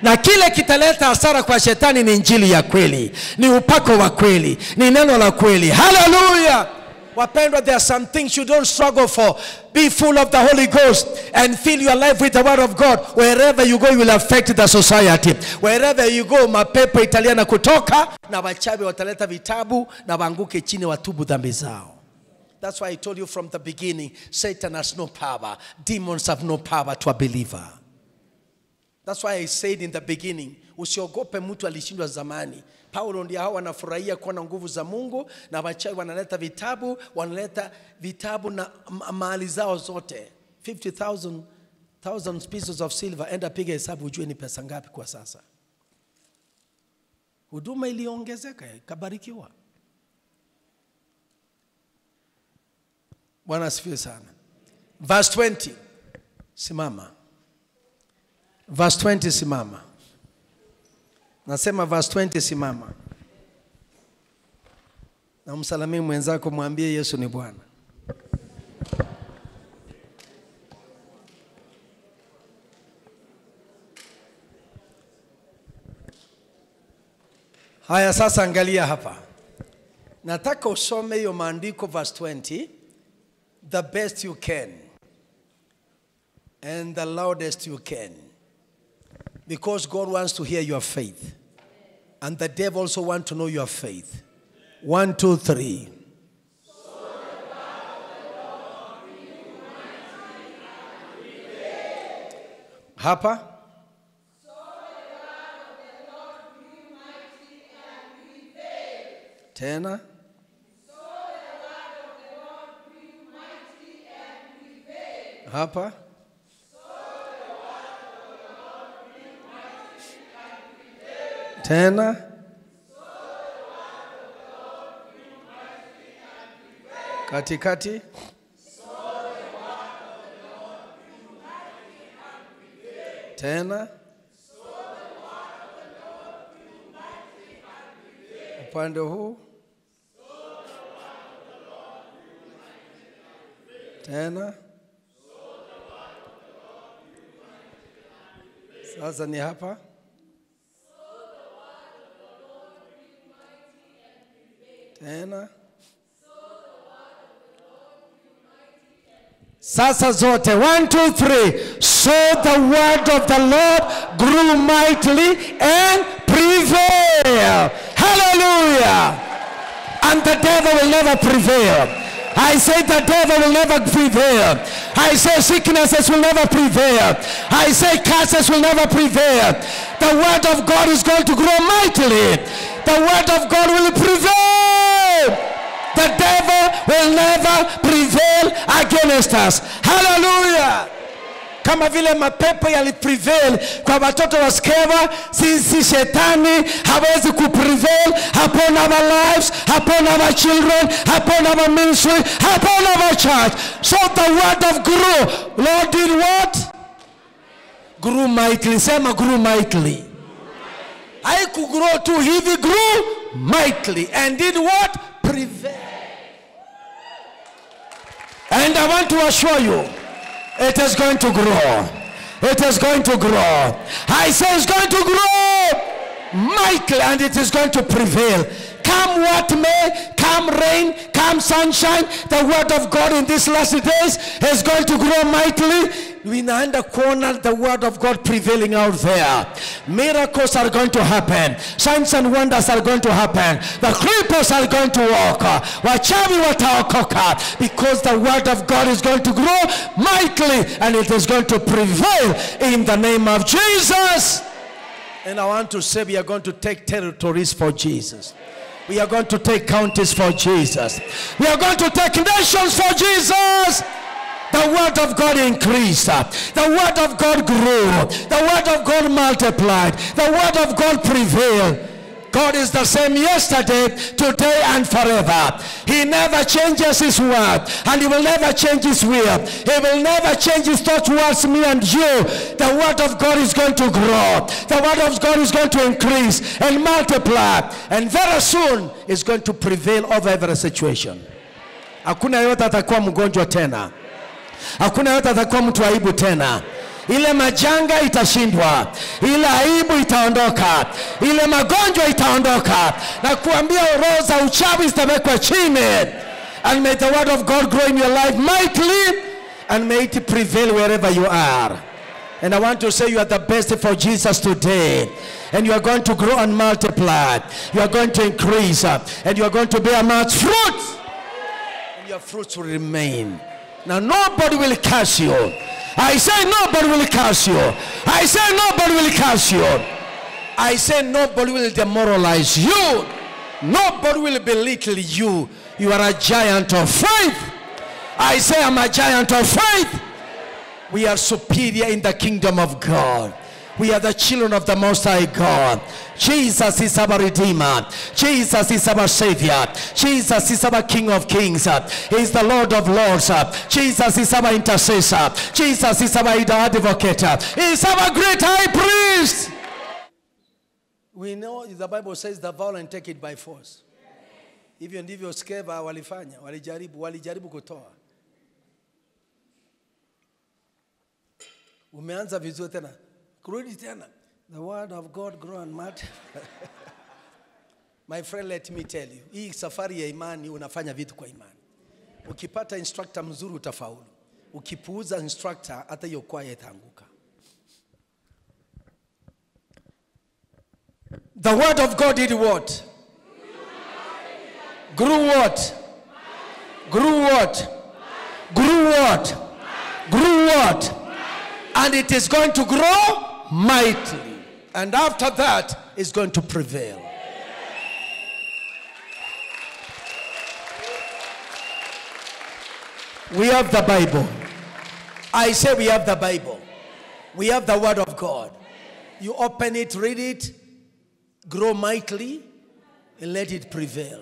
Na kile kitaleta hasara kwa shetani ni injili ya kweli, ni upako wa kweli, ni neno la kweli. Hallelujah! Wapendwa, there are some things you don't struggle for. Be full of the Holy Ghost and fill your life with the word of God. Wherever you go, you will affect the society. Wherever you go, mapepo italiana kutoka na wachawi wataleta vitabu na waanguke chini watubu dhambi zao. That's why I told you from the beginning, Satan has no power. Demons have no power to a believer. That's why I said in the beginning, usiogope mtu alishindwa zamani. Paulo ndiye hao wanafurahia kuwa na nguvu za Mungu na wachawi wanaleta vitabu, wanaleta vitabu na mali zao zote. 50,000 pieces of silver. Enda piga hesabu ujue ni pesa ngapi kwa sasa. Huduma iliongezeka, ikabarikiwa. Bwana asifiwe sana. Verse 20. Simama. Verse 20 simama. Nasema verse 20 simama. Na msalimie mwenzako, mwambie Yesu ni Bwana. Haya, sasa angalia hapa. Nataka usome hiyo maandiko verse 20 the best you can and the loudest you can. Because God wants to hear your faith. And the devil also wants to know your faith. 1, 2, 3. Hapa? Tena? Hapa? Tena? Katikati? Tena? Upande huu? Tena? Sasa ni hapa? Tena? Sasa zote. 1, 2, 3. So the word of the Lord grew mightily and prevailed. Hallelujah. And the devil will never prevail. I say the devil will never prevail. I say sicknesses will never prevail. I say curses will never prevail. The word of God is going to grow mightily. The word of God will prevail. The devil will never prevail against us. Hallelujah. Kama vile mapepo yali prevail kwa watoto wa Skeva, sisi shetani hawezi ku prevail upon our lives, upon our children, upon our ministry, upon our church. So the word of grew. Lord did what? Grew mightily. Sema grew mightily. Haikugrow tu hivi, grew mightily. And did what? Prevail. And I want to assure you, it is going to grow. It is going to grow. I say it's going to grow mightily, and it is going to prevail. Come what may, come rain, come sunshine, the word of God in these last days is going to grow mightily. We corner the word of God prevailing out there. Miracles are going to happen. Signs and wonders are going to happen. The cripples are going to walk. Wachawi wataokoka. Because the word of God is going to grow mightily, and it is going to prevail in the name of Jesus. And I want to say we are going to take territories for Jesus. We are going to take counties for Jesus. We are going to take nations for Jesus. The word of God increased. The word of God grew. The word of God multiplied. The word of God prevailed. God is the same yesterday, today, and forever. He never changes his word, and he will never change his will. He will never change his thought towards me and you. The word of God is going to grow. The word of God is going to increase and multiply. And very soon, it's going to prevail over every situation. Hakuna yote atakuwa mgonjwa tena. Hakuna yote atakuwa mtu aibu tena. Ile majanga itashindwa, ile aibu itaondoka, ile magonjwa itaondoka. Na kuambia roho za uchawi zitawekwa chini. And may the word of God grow in your life mightily, and may it prevail wherever you are. And I want to say you are the best for Jesus today. And you are going to grow and multiply. You are going to increase. And you are going to bear much fruit. And your fruits will remain. Now nobody will curse you. I say nobody will curse you. I say nobody will curse you. I say nobody will demoralize you. Nobody will belittle you. You are a giant of faith. I say I'm a giant of faith. We are superior in the kingdom of God. We are the children of the Most High God. Jesus is our Redeemer. Jesus is our Savior. Jesus is our King of Kings. He is the Lord of Lords. Jesus is our intercessor. Jesus is our advocate. He is our great high priest. We know the Bible says the violent take it by force. Hivyo ndivyo Skeva walifanya, walijaribu kutoa. Umeanza vizuri tena. Kurudi tena. The word of God grow and multiply. My friend, let me tell you, hii safari ya imani unafanya vitu kwa imani. Ukipata instructor mzuri utafaulu. Ukipuuza instructor hata hiyo kwaya itaanguka. The word of God did what? Grew what? Grew what? Grew what? Grew what? And it is going to grow mightily. And after that, it's going to prevail. We have the Bible. I say we have the Bible. We have the word of God. You open it, read it, grow mightily, and let it prevail.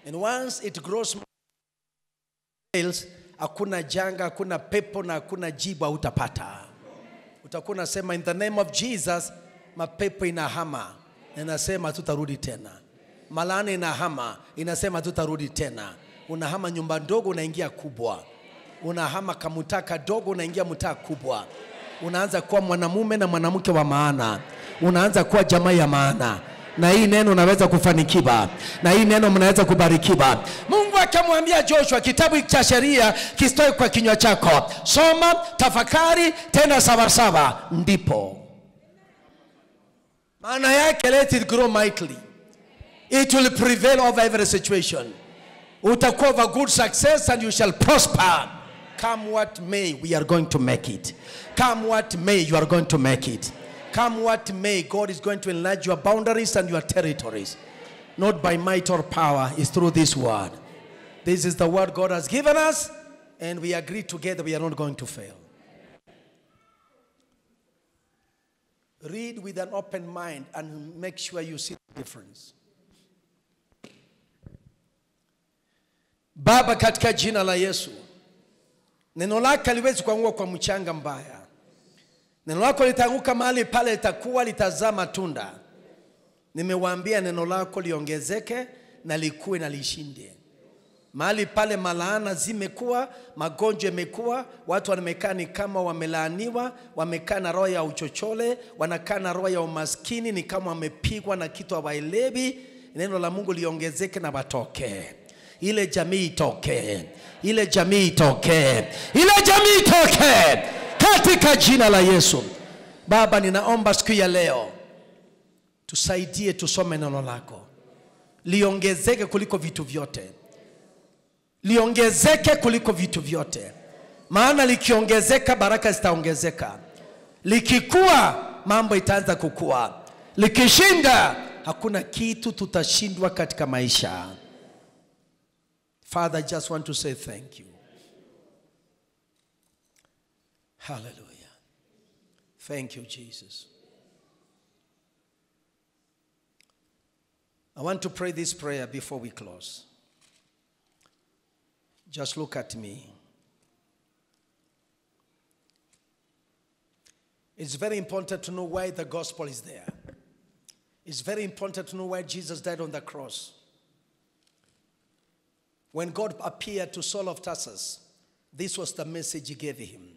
And once it grows, hakuna janga, hakuna pepo na hakuna jibu utapata. Utakuwa unasema in the name of Jesus, mapepo inahama. Inasema tutarudi tena. Malani inahama, inasema tutarudi tena. Unahama nyumba ndogo unaingia kubwa. Unahama kamutaka dogo unaingia mtaa kubwa. Unaanza kuwa mwanamume na mwanamke wa maana. Unaanza kuwa jamaa ya maana. Na hii neno unaweza kufanikiwa. Na hii neno mnaweza kubarikiwa. Mungu akamwambia Joshua, kitabu cha sheria kisitoe kwa kinywa chako. Soma, tafakari tena sawasawa, ndipo. Maana yake let it grow mightily. It will prevail over every situation. Utakuwa of good success and you shall prosper. Come what may, we are going to make it. Come what may, you are going to make it. Come what may, God is going to enlarge your boundaries and your territories. Not by might or power, it's through this word. This is the word God has given us, and we agree together we are not going to fail. Read with an open mind and make sure you see the difference. Baba, katika jina la Yesu, neno lako haliwezi kuanguka kwa mchanga mbaya. Neno lako litaanguka mahali pale, litakuwa litazaa matunda. Nimewaambia neno lako liongezeke na likue na lishinde. Mahali pale malaana zimekuwa, magonjwa yamekuwa, watu wamekaa ni kama wamelaaniwa, wamekaa na roho ya uchochole, wanakaa na roho ya umaskini, ni kama wamepigwa na kitu hawaelewi. Neno la Mungu liongezeke na watoke. Ile jamii itoke. Ile jamii itoke. Ile jamii itoke. Katika jina la Yesu. Baba, ninaomba siku ya leo tusaidie tusome neno lako. Liongezeke kuliko vitu vyote. Liongezeke kuliko vitu vyote. Maana likiongezeka baraka zitaongezeka. Likikua mambo itaanza kukua. Likishinda hakuna kitu tutashindwa katika maisha. Father, I just want to say thank you. Hallelujah. Thank you, Jesus. I want to pray this prayer before we close. Just look at me. It's very important to know why the gospel is there. It's very important to know why Jesus died on the cross. When God appeared to Saul of Tarsus, this was the message he gave him.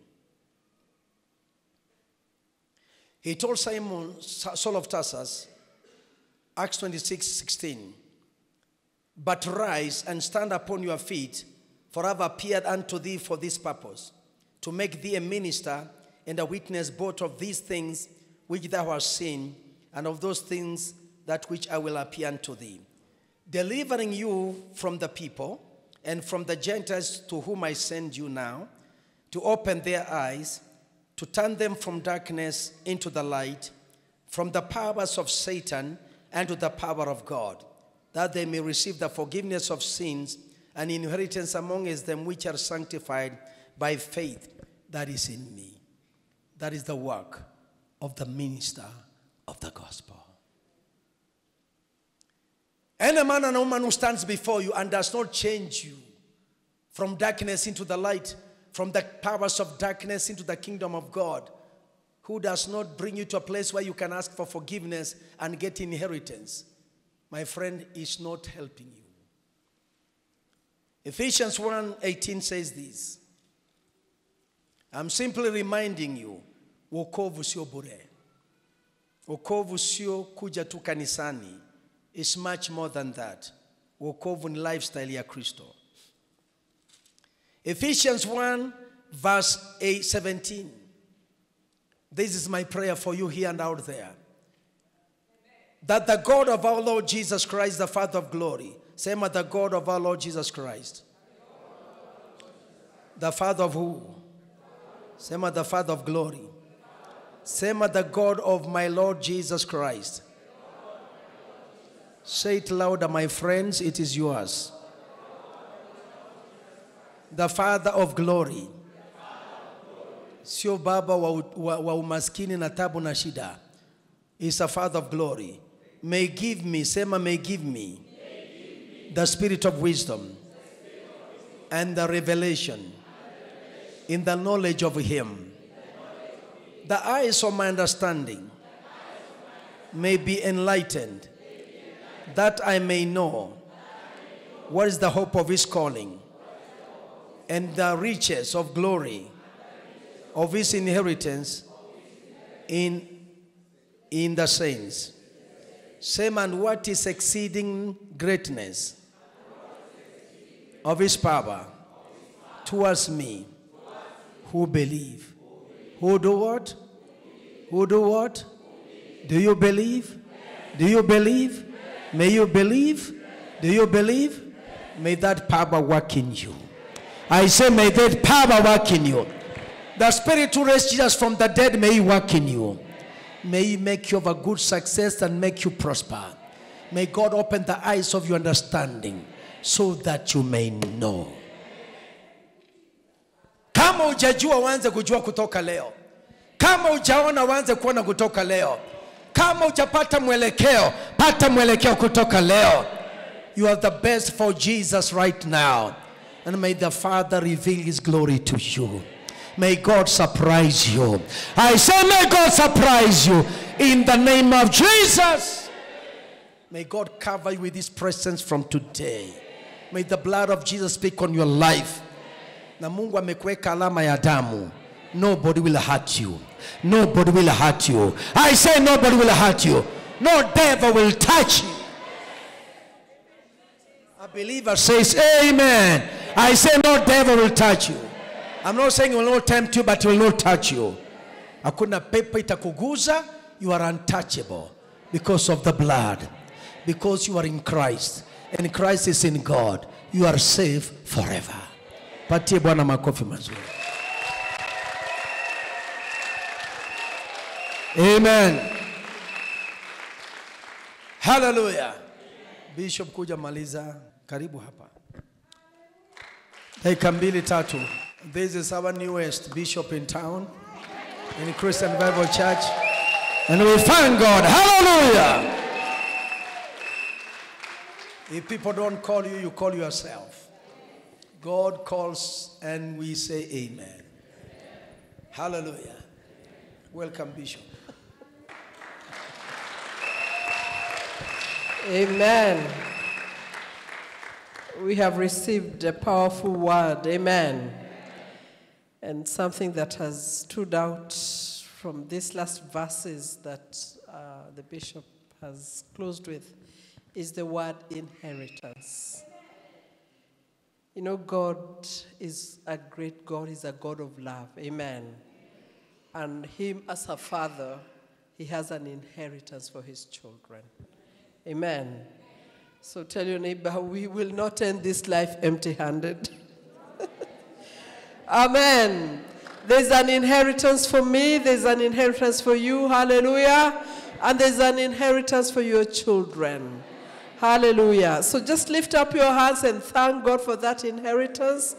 He told Simon, Saul of Tarsus, Acts 26:16, But rise and stand upon your feet, for I have appeared unto thee for this purpose, to make thee a minister and a witness both of these things which thou hast seen, and of those things that which I will appear unto thee, delivering you from the people and from the Gentiles to whom I send you now, to open their eyes, to turn them from darkness into the light, from the powers of Satan and to the power of God, that they may receive the forgiveness of sins and inheritance among them which are sanctified by faith that is in me. That is the work of the minister of the gospel. Any man and woman who stands before you and does not change you from darkness into the light, from the powers of darkness into the kingdom of God, who does not bring you to a place where you can ask for forgiveness and get inheritance, my friend, is not helping you. Ephesians 1:18 says this. I'm simply reminding you, wokovu sio bure. Wokovu sio kuja tu kanisani. It's much more than that. Wokovu ni lifestyle ya Kristo. Ephesians 1 verse 17. This is my prayer for you here and out there. That the God of our Lord Jesus Christ, the Father of glory. Sema, the God of our Lord Jesus Christ. The Father of who? Sema, the Father of glory. Sema, the God of my Lord Jesus Christ. Say it louder, my friends, it is yours. The Father of glory. Sio baba wa umaskini na tabu na shida. Is a Father of glory. May give me, sema, may give me, the spirit of wisdom and the revelation in the knowledge of him. The eyes of my understanding may be enlightened, that I may know what is the hope of his calling and the riches of glory of his inheritance in the saints. Same, and what is exceeding greatness of his power towards me who believe. Who do what? Who do what? Do you believe? Do you believe? May you believe? Do you believe? May that power work in you. I say, may that power work in you. The spirit who raised Jesus from the dead, may he work in you. May he make you of a good success and make you prosper. May God open the eyes of your understanding so that you may know. Kama hujajua uanze kujua kutoka leo. Kama hujaona uanze kuona kutoka leo. Kama hujapata mwelekeo, pata mwelekeo kutoka leo. You are the best for Jesus right now. And may the Father reveal his glory to you. May God surprise you. I say, may God surprise you in the name of Jesus. May God cover you with his presence from today. May the blood of Jesus speak on your life. Na Mungu amekuweka alama ya damu. Nobody will hurt you. Nobody will hurt you. I say nobody will hurt you. No devil will touch you. A believer says amen. I say no devil will touch you. I'm not saying he will not tempt you, but he will not touch you. Hakuna pepo itakuguza. You are untouchable because of the blood. Because you are in Christ. And Christ is in God. You are safe forever. Patie Bwana makofi mazuri. Amen. Hallelujah. Bishop kuja maliza. Karibu hapa. Dakika mbili tatu. This is our newest bishop in town, in Christian Bible Church. And we thank God. Hallelujah. If people don't call you, you call yourself. God calls and we say amen. Hallelujah. Welcome, Bishop. Amen. We have received a powerful word. Amen. And something that has stood out from these last verses that the bishop has closed with is the word inheritance. You know, God is a great God. He's a God of love. Amen. And him as a father, he has an inheritance for his children. Amen. So tell your neighbor, we will not end this life empty-handed. Amen. There's an inheritance for me. There's an inheritance for you. Hallelujah. And there's an inheritance for your children. Hallelujah. So just lift up your hands and thank God for that inheritance.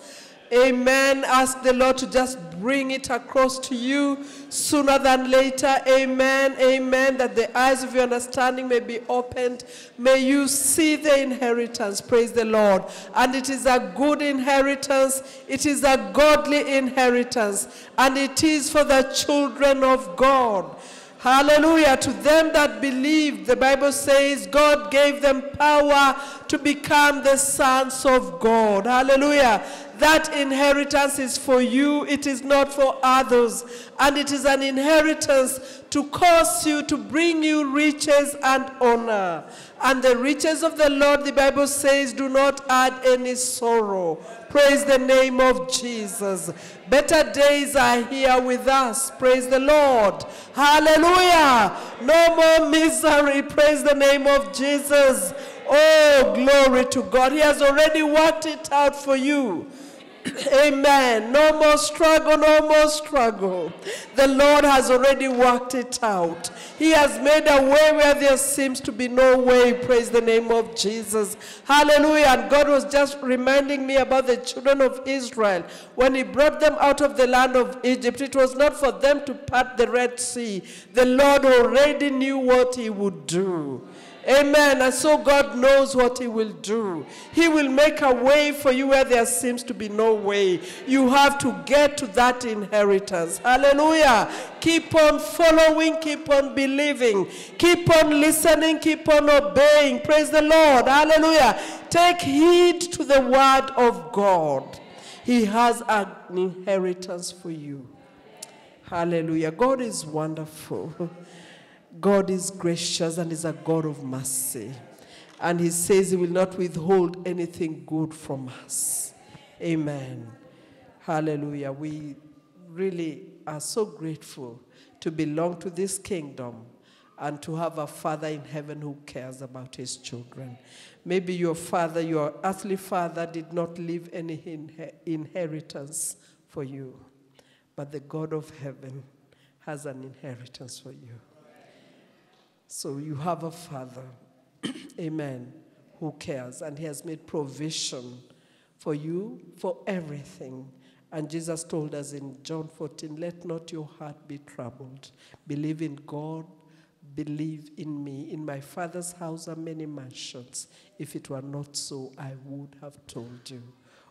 Amen. Ask the Lord to just bring it across to you sooner than later. Amen. Amen. That the eyes of your understanding may be opened. May you see the inheritance. Praise the Lord. And it is a good inheritance. It is a godly inheritance. And it is for the children of God. Hallelujah. To them that believe, the Bible says, God gave them power to become the sons of God. Hallelujah. That inheritance is for you. It is not for others. And it is an inheritance to cause you, to bring you riches and honor. And the riches of the Lord, the Bible says, do not add any sorrow. Praise the name of Jesus. Better days are here with us. Praise the Lord. Hallelujah. No more misery. Praise the name of Jesus. Oh, glory to God. He has already worked it out for you. Amen. No more struggle, no more struggle. The Lord has already worked it out. He has made a way where there seems to be no way. Praise the name of Jesus. Hallelujah. And God was just reminding me about the children of Israel. When he brought them out of the land of Egypt, it was not for them to part the Red Sea. The Lord already knew what he would do. Amen. And so God knows what he will do. He will make a way for you where there seems to be no way. You have to get to that inheritance. Hallelujah. Keep on following. Keep on believing. Keep on listening. Keep on obeying. Praise the Lord. Hallelujah. Take heed to the word of God. He has an inheritance for you. Hallelujah. God is wonderful. God is gracious and is a God of mercy. And he says he will not withhold anything good from us. Amen. Hallelujah. We really are so grateful to belong to this kingdom and to have a father in heaven who cares about his children. Maybe your father, your earthly father, did not leave any inheritance for you. But the God of heaven has an inheritance for you. So you have a father, amen, who cares, and he has made provision for you, for everything. And Jesus told us in John 14, let not your heart be troubled. Believe in God, believe in me. In my Father's house are many mansions. If it were not so, I would have told you.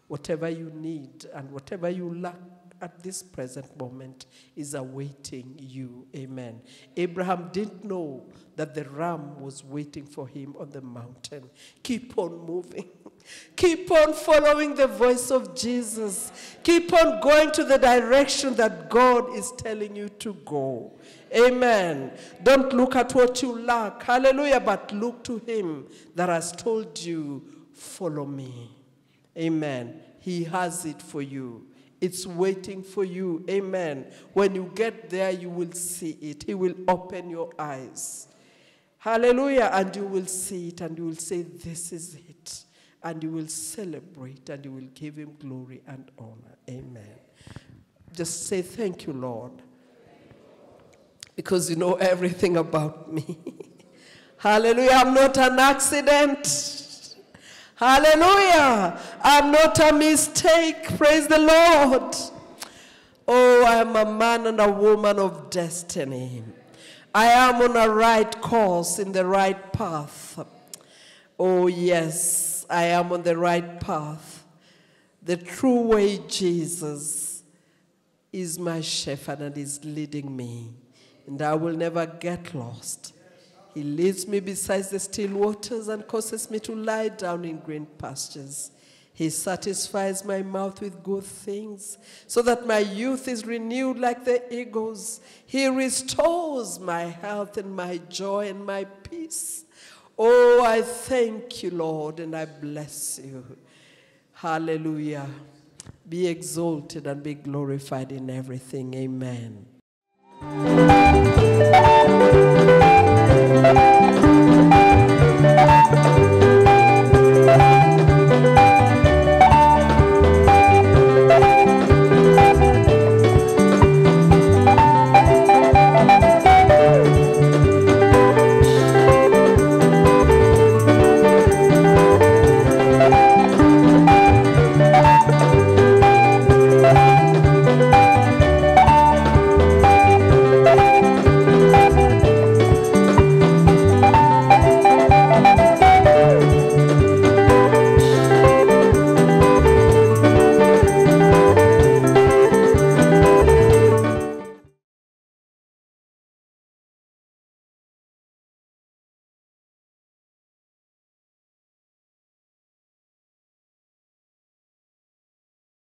Whatever you need and whatever you lack at this present moment is awaiting you. Amen. Abraham didn't know that the ram was waiting for him on the mountain. Keep on moving. Keep on following the voice of Jesus. Keep on going to the direction that God is telling you to go. Amen. Don't look at what you lack. Hallelujah. But look to him that has told you, follow me. Amen. He has it for you. It's waiting for you. Amen. When you get there, you will see it. He will open your eyes. Hallelujah. And you will see it and you will say, this is it. And you will celebrate and you will give him glory and honor. Amen. Just say, thank you, Lord. Because you know everything about me. Hallelujah. I'm not an accident. Hallelujah. I'm not a mistake. Praise the Lord. Oh, I am a man and a woman of destiny. I am on a right course, in the right path. Oh, yes, I am on the right path. The true way, Jesus, is my shepherd and is leading me. And I will never get lost. He leads me beside the still waters and causes me to lie down in green pastures. He satisfies my mouth with good things, so that my youth is renewed like the eagles. He restores my health and my joy and my peace. Oh, I thank you, Lord, and I bless you. Hallelujah. Be exalted and be glorified in everything. Amen.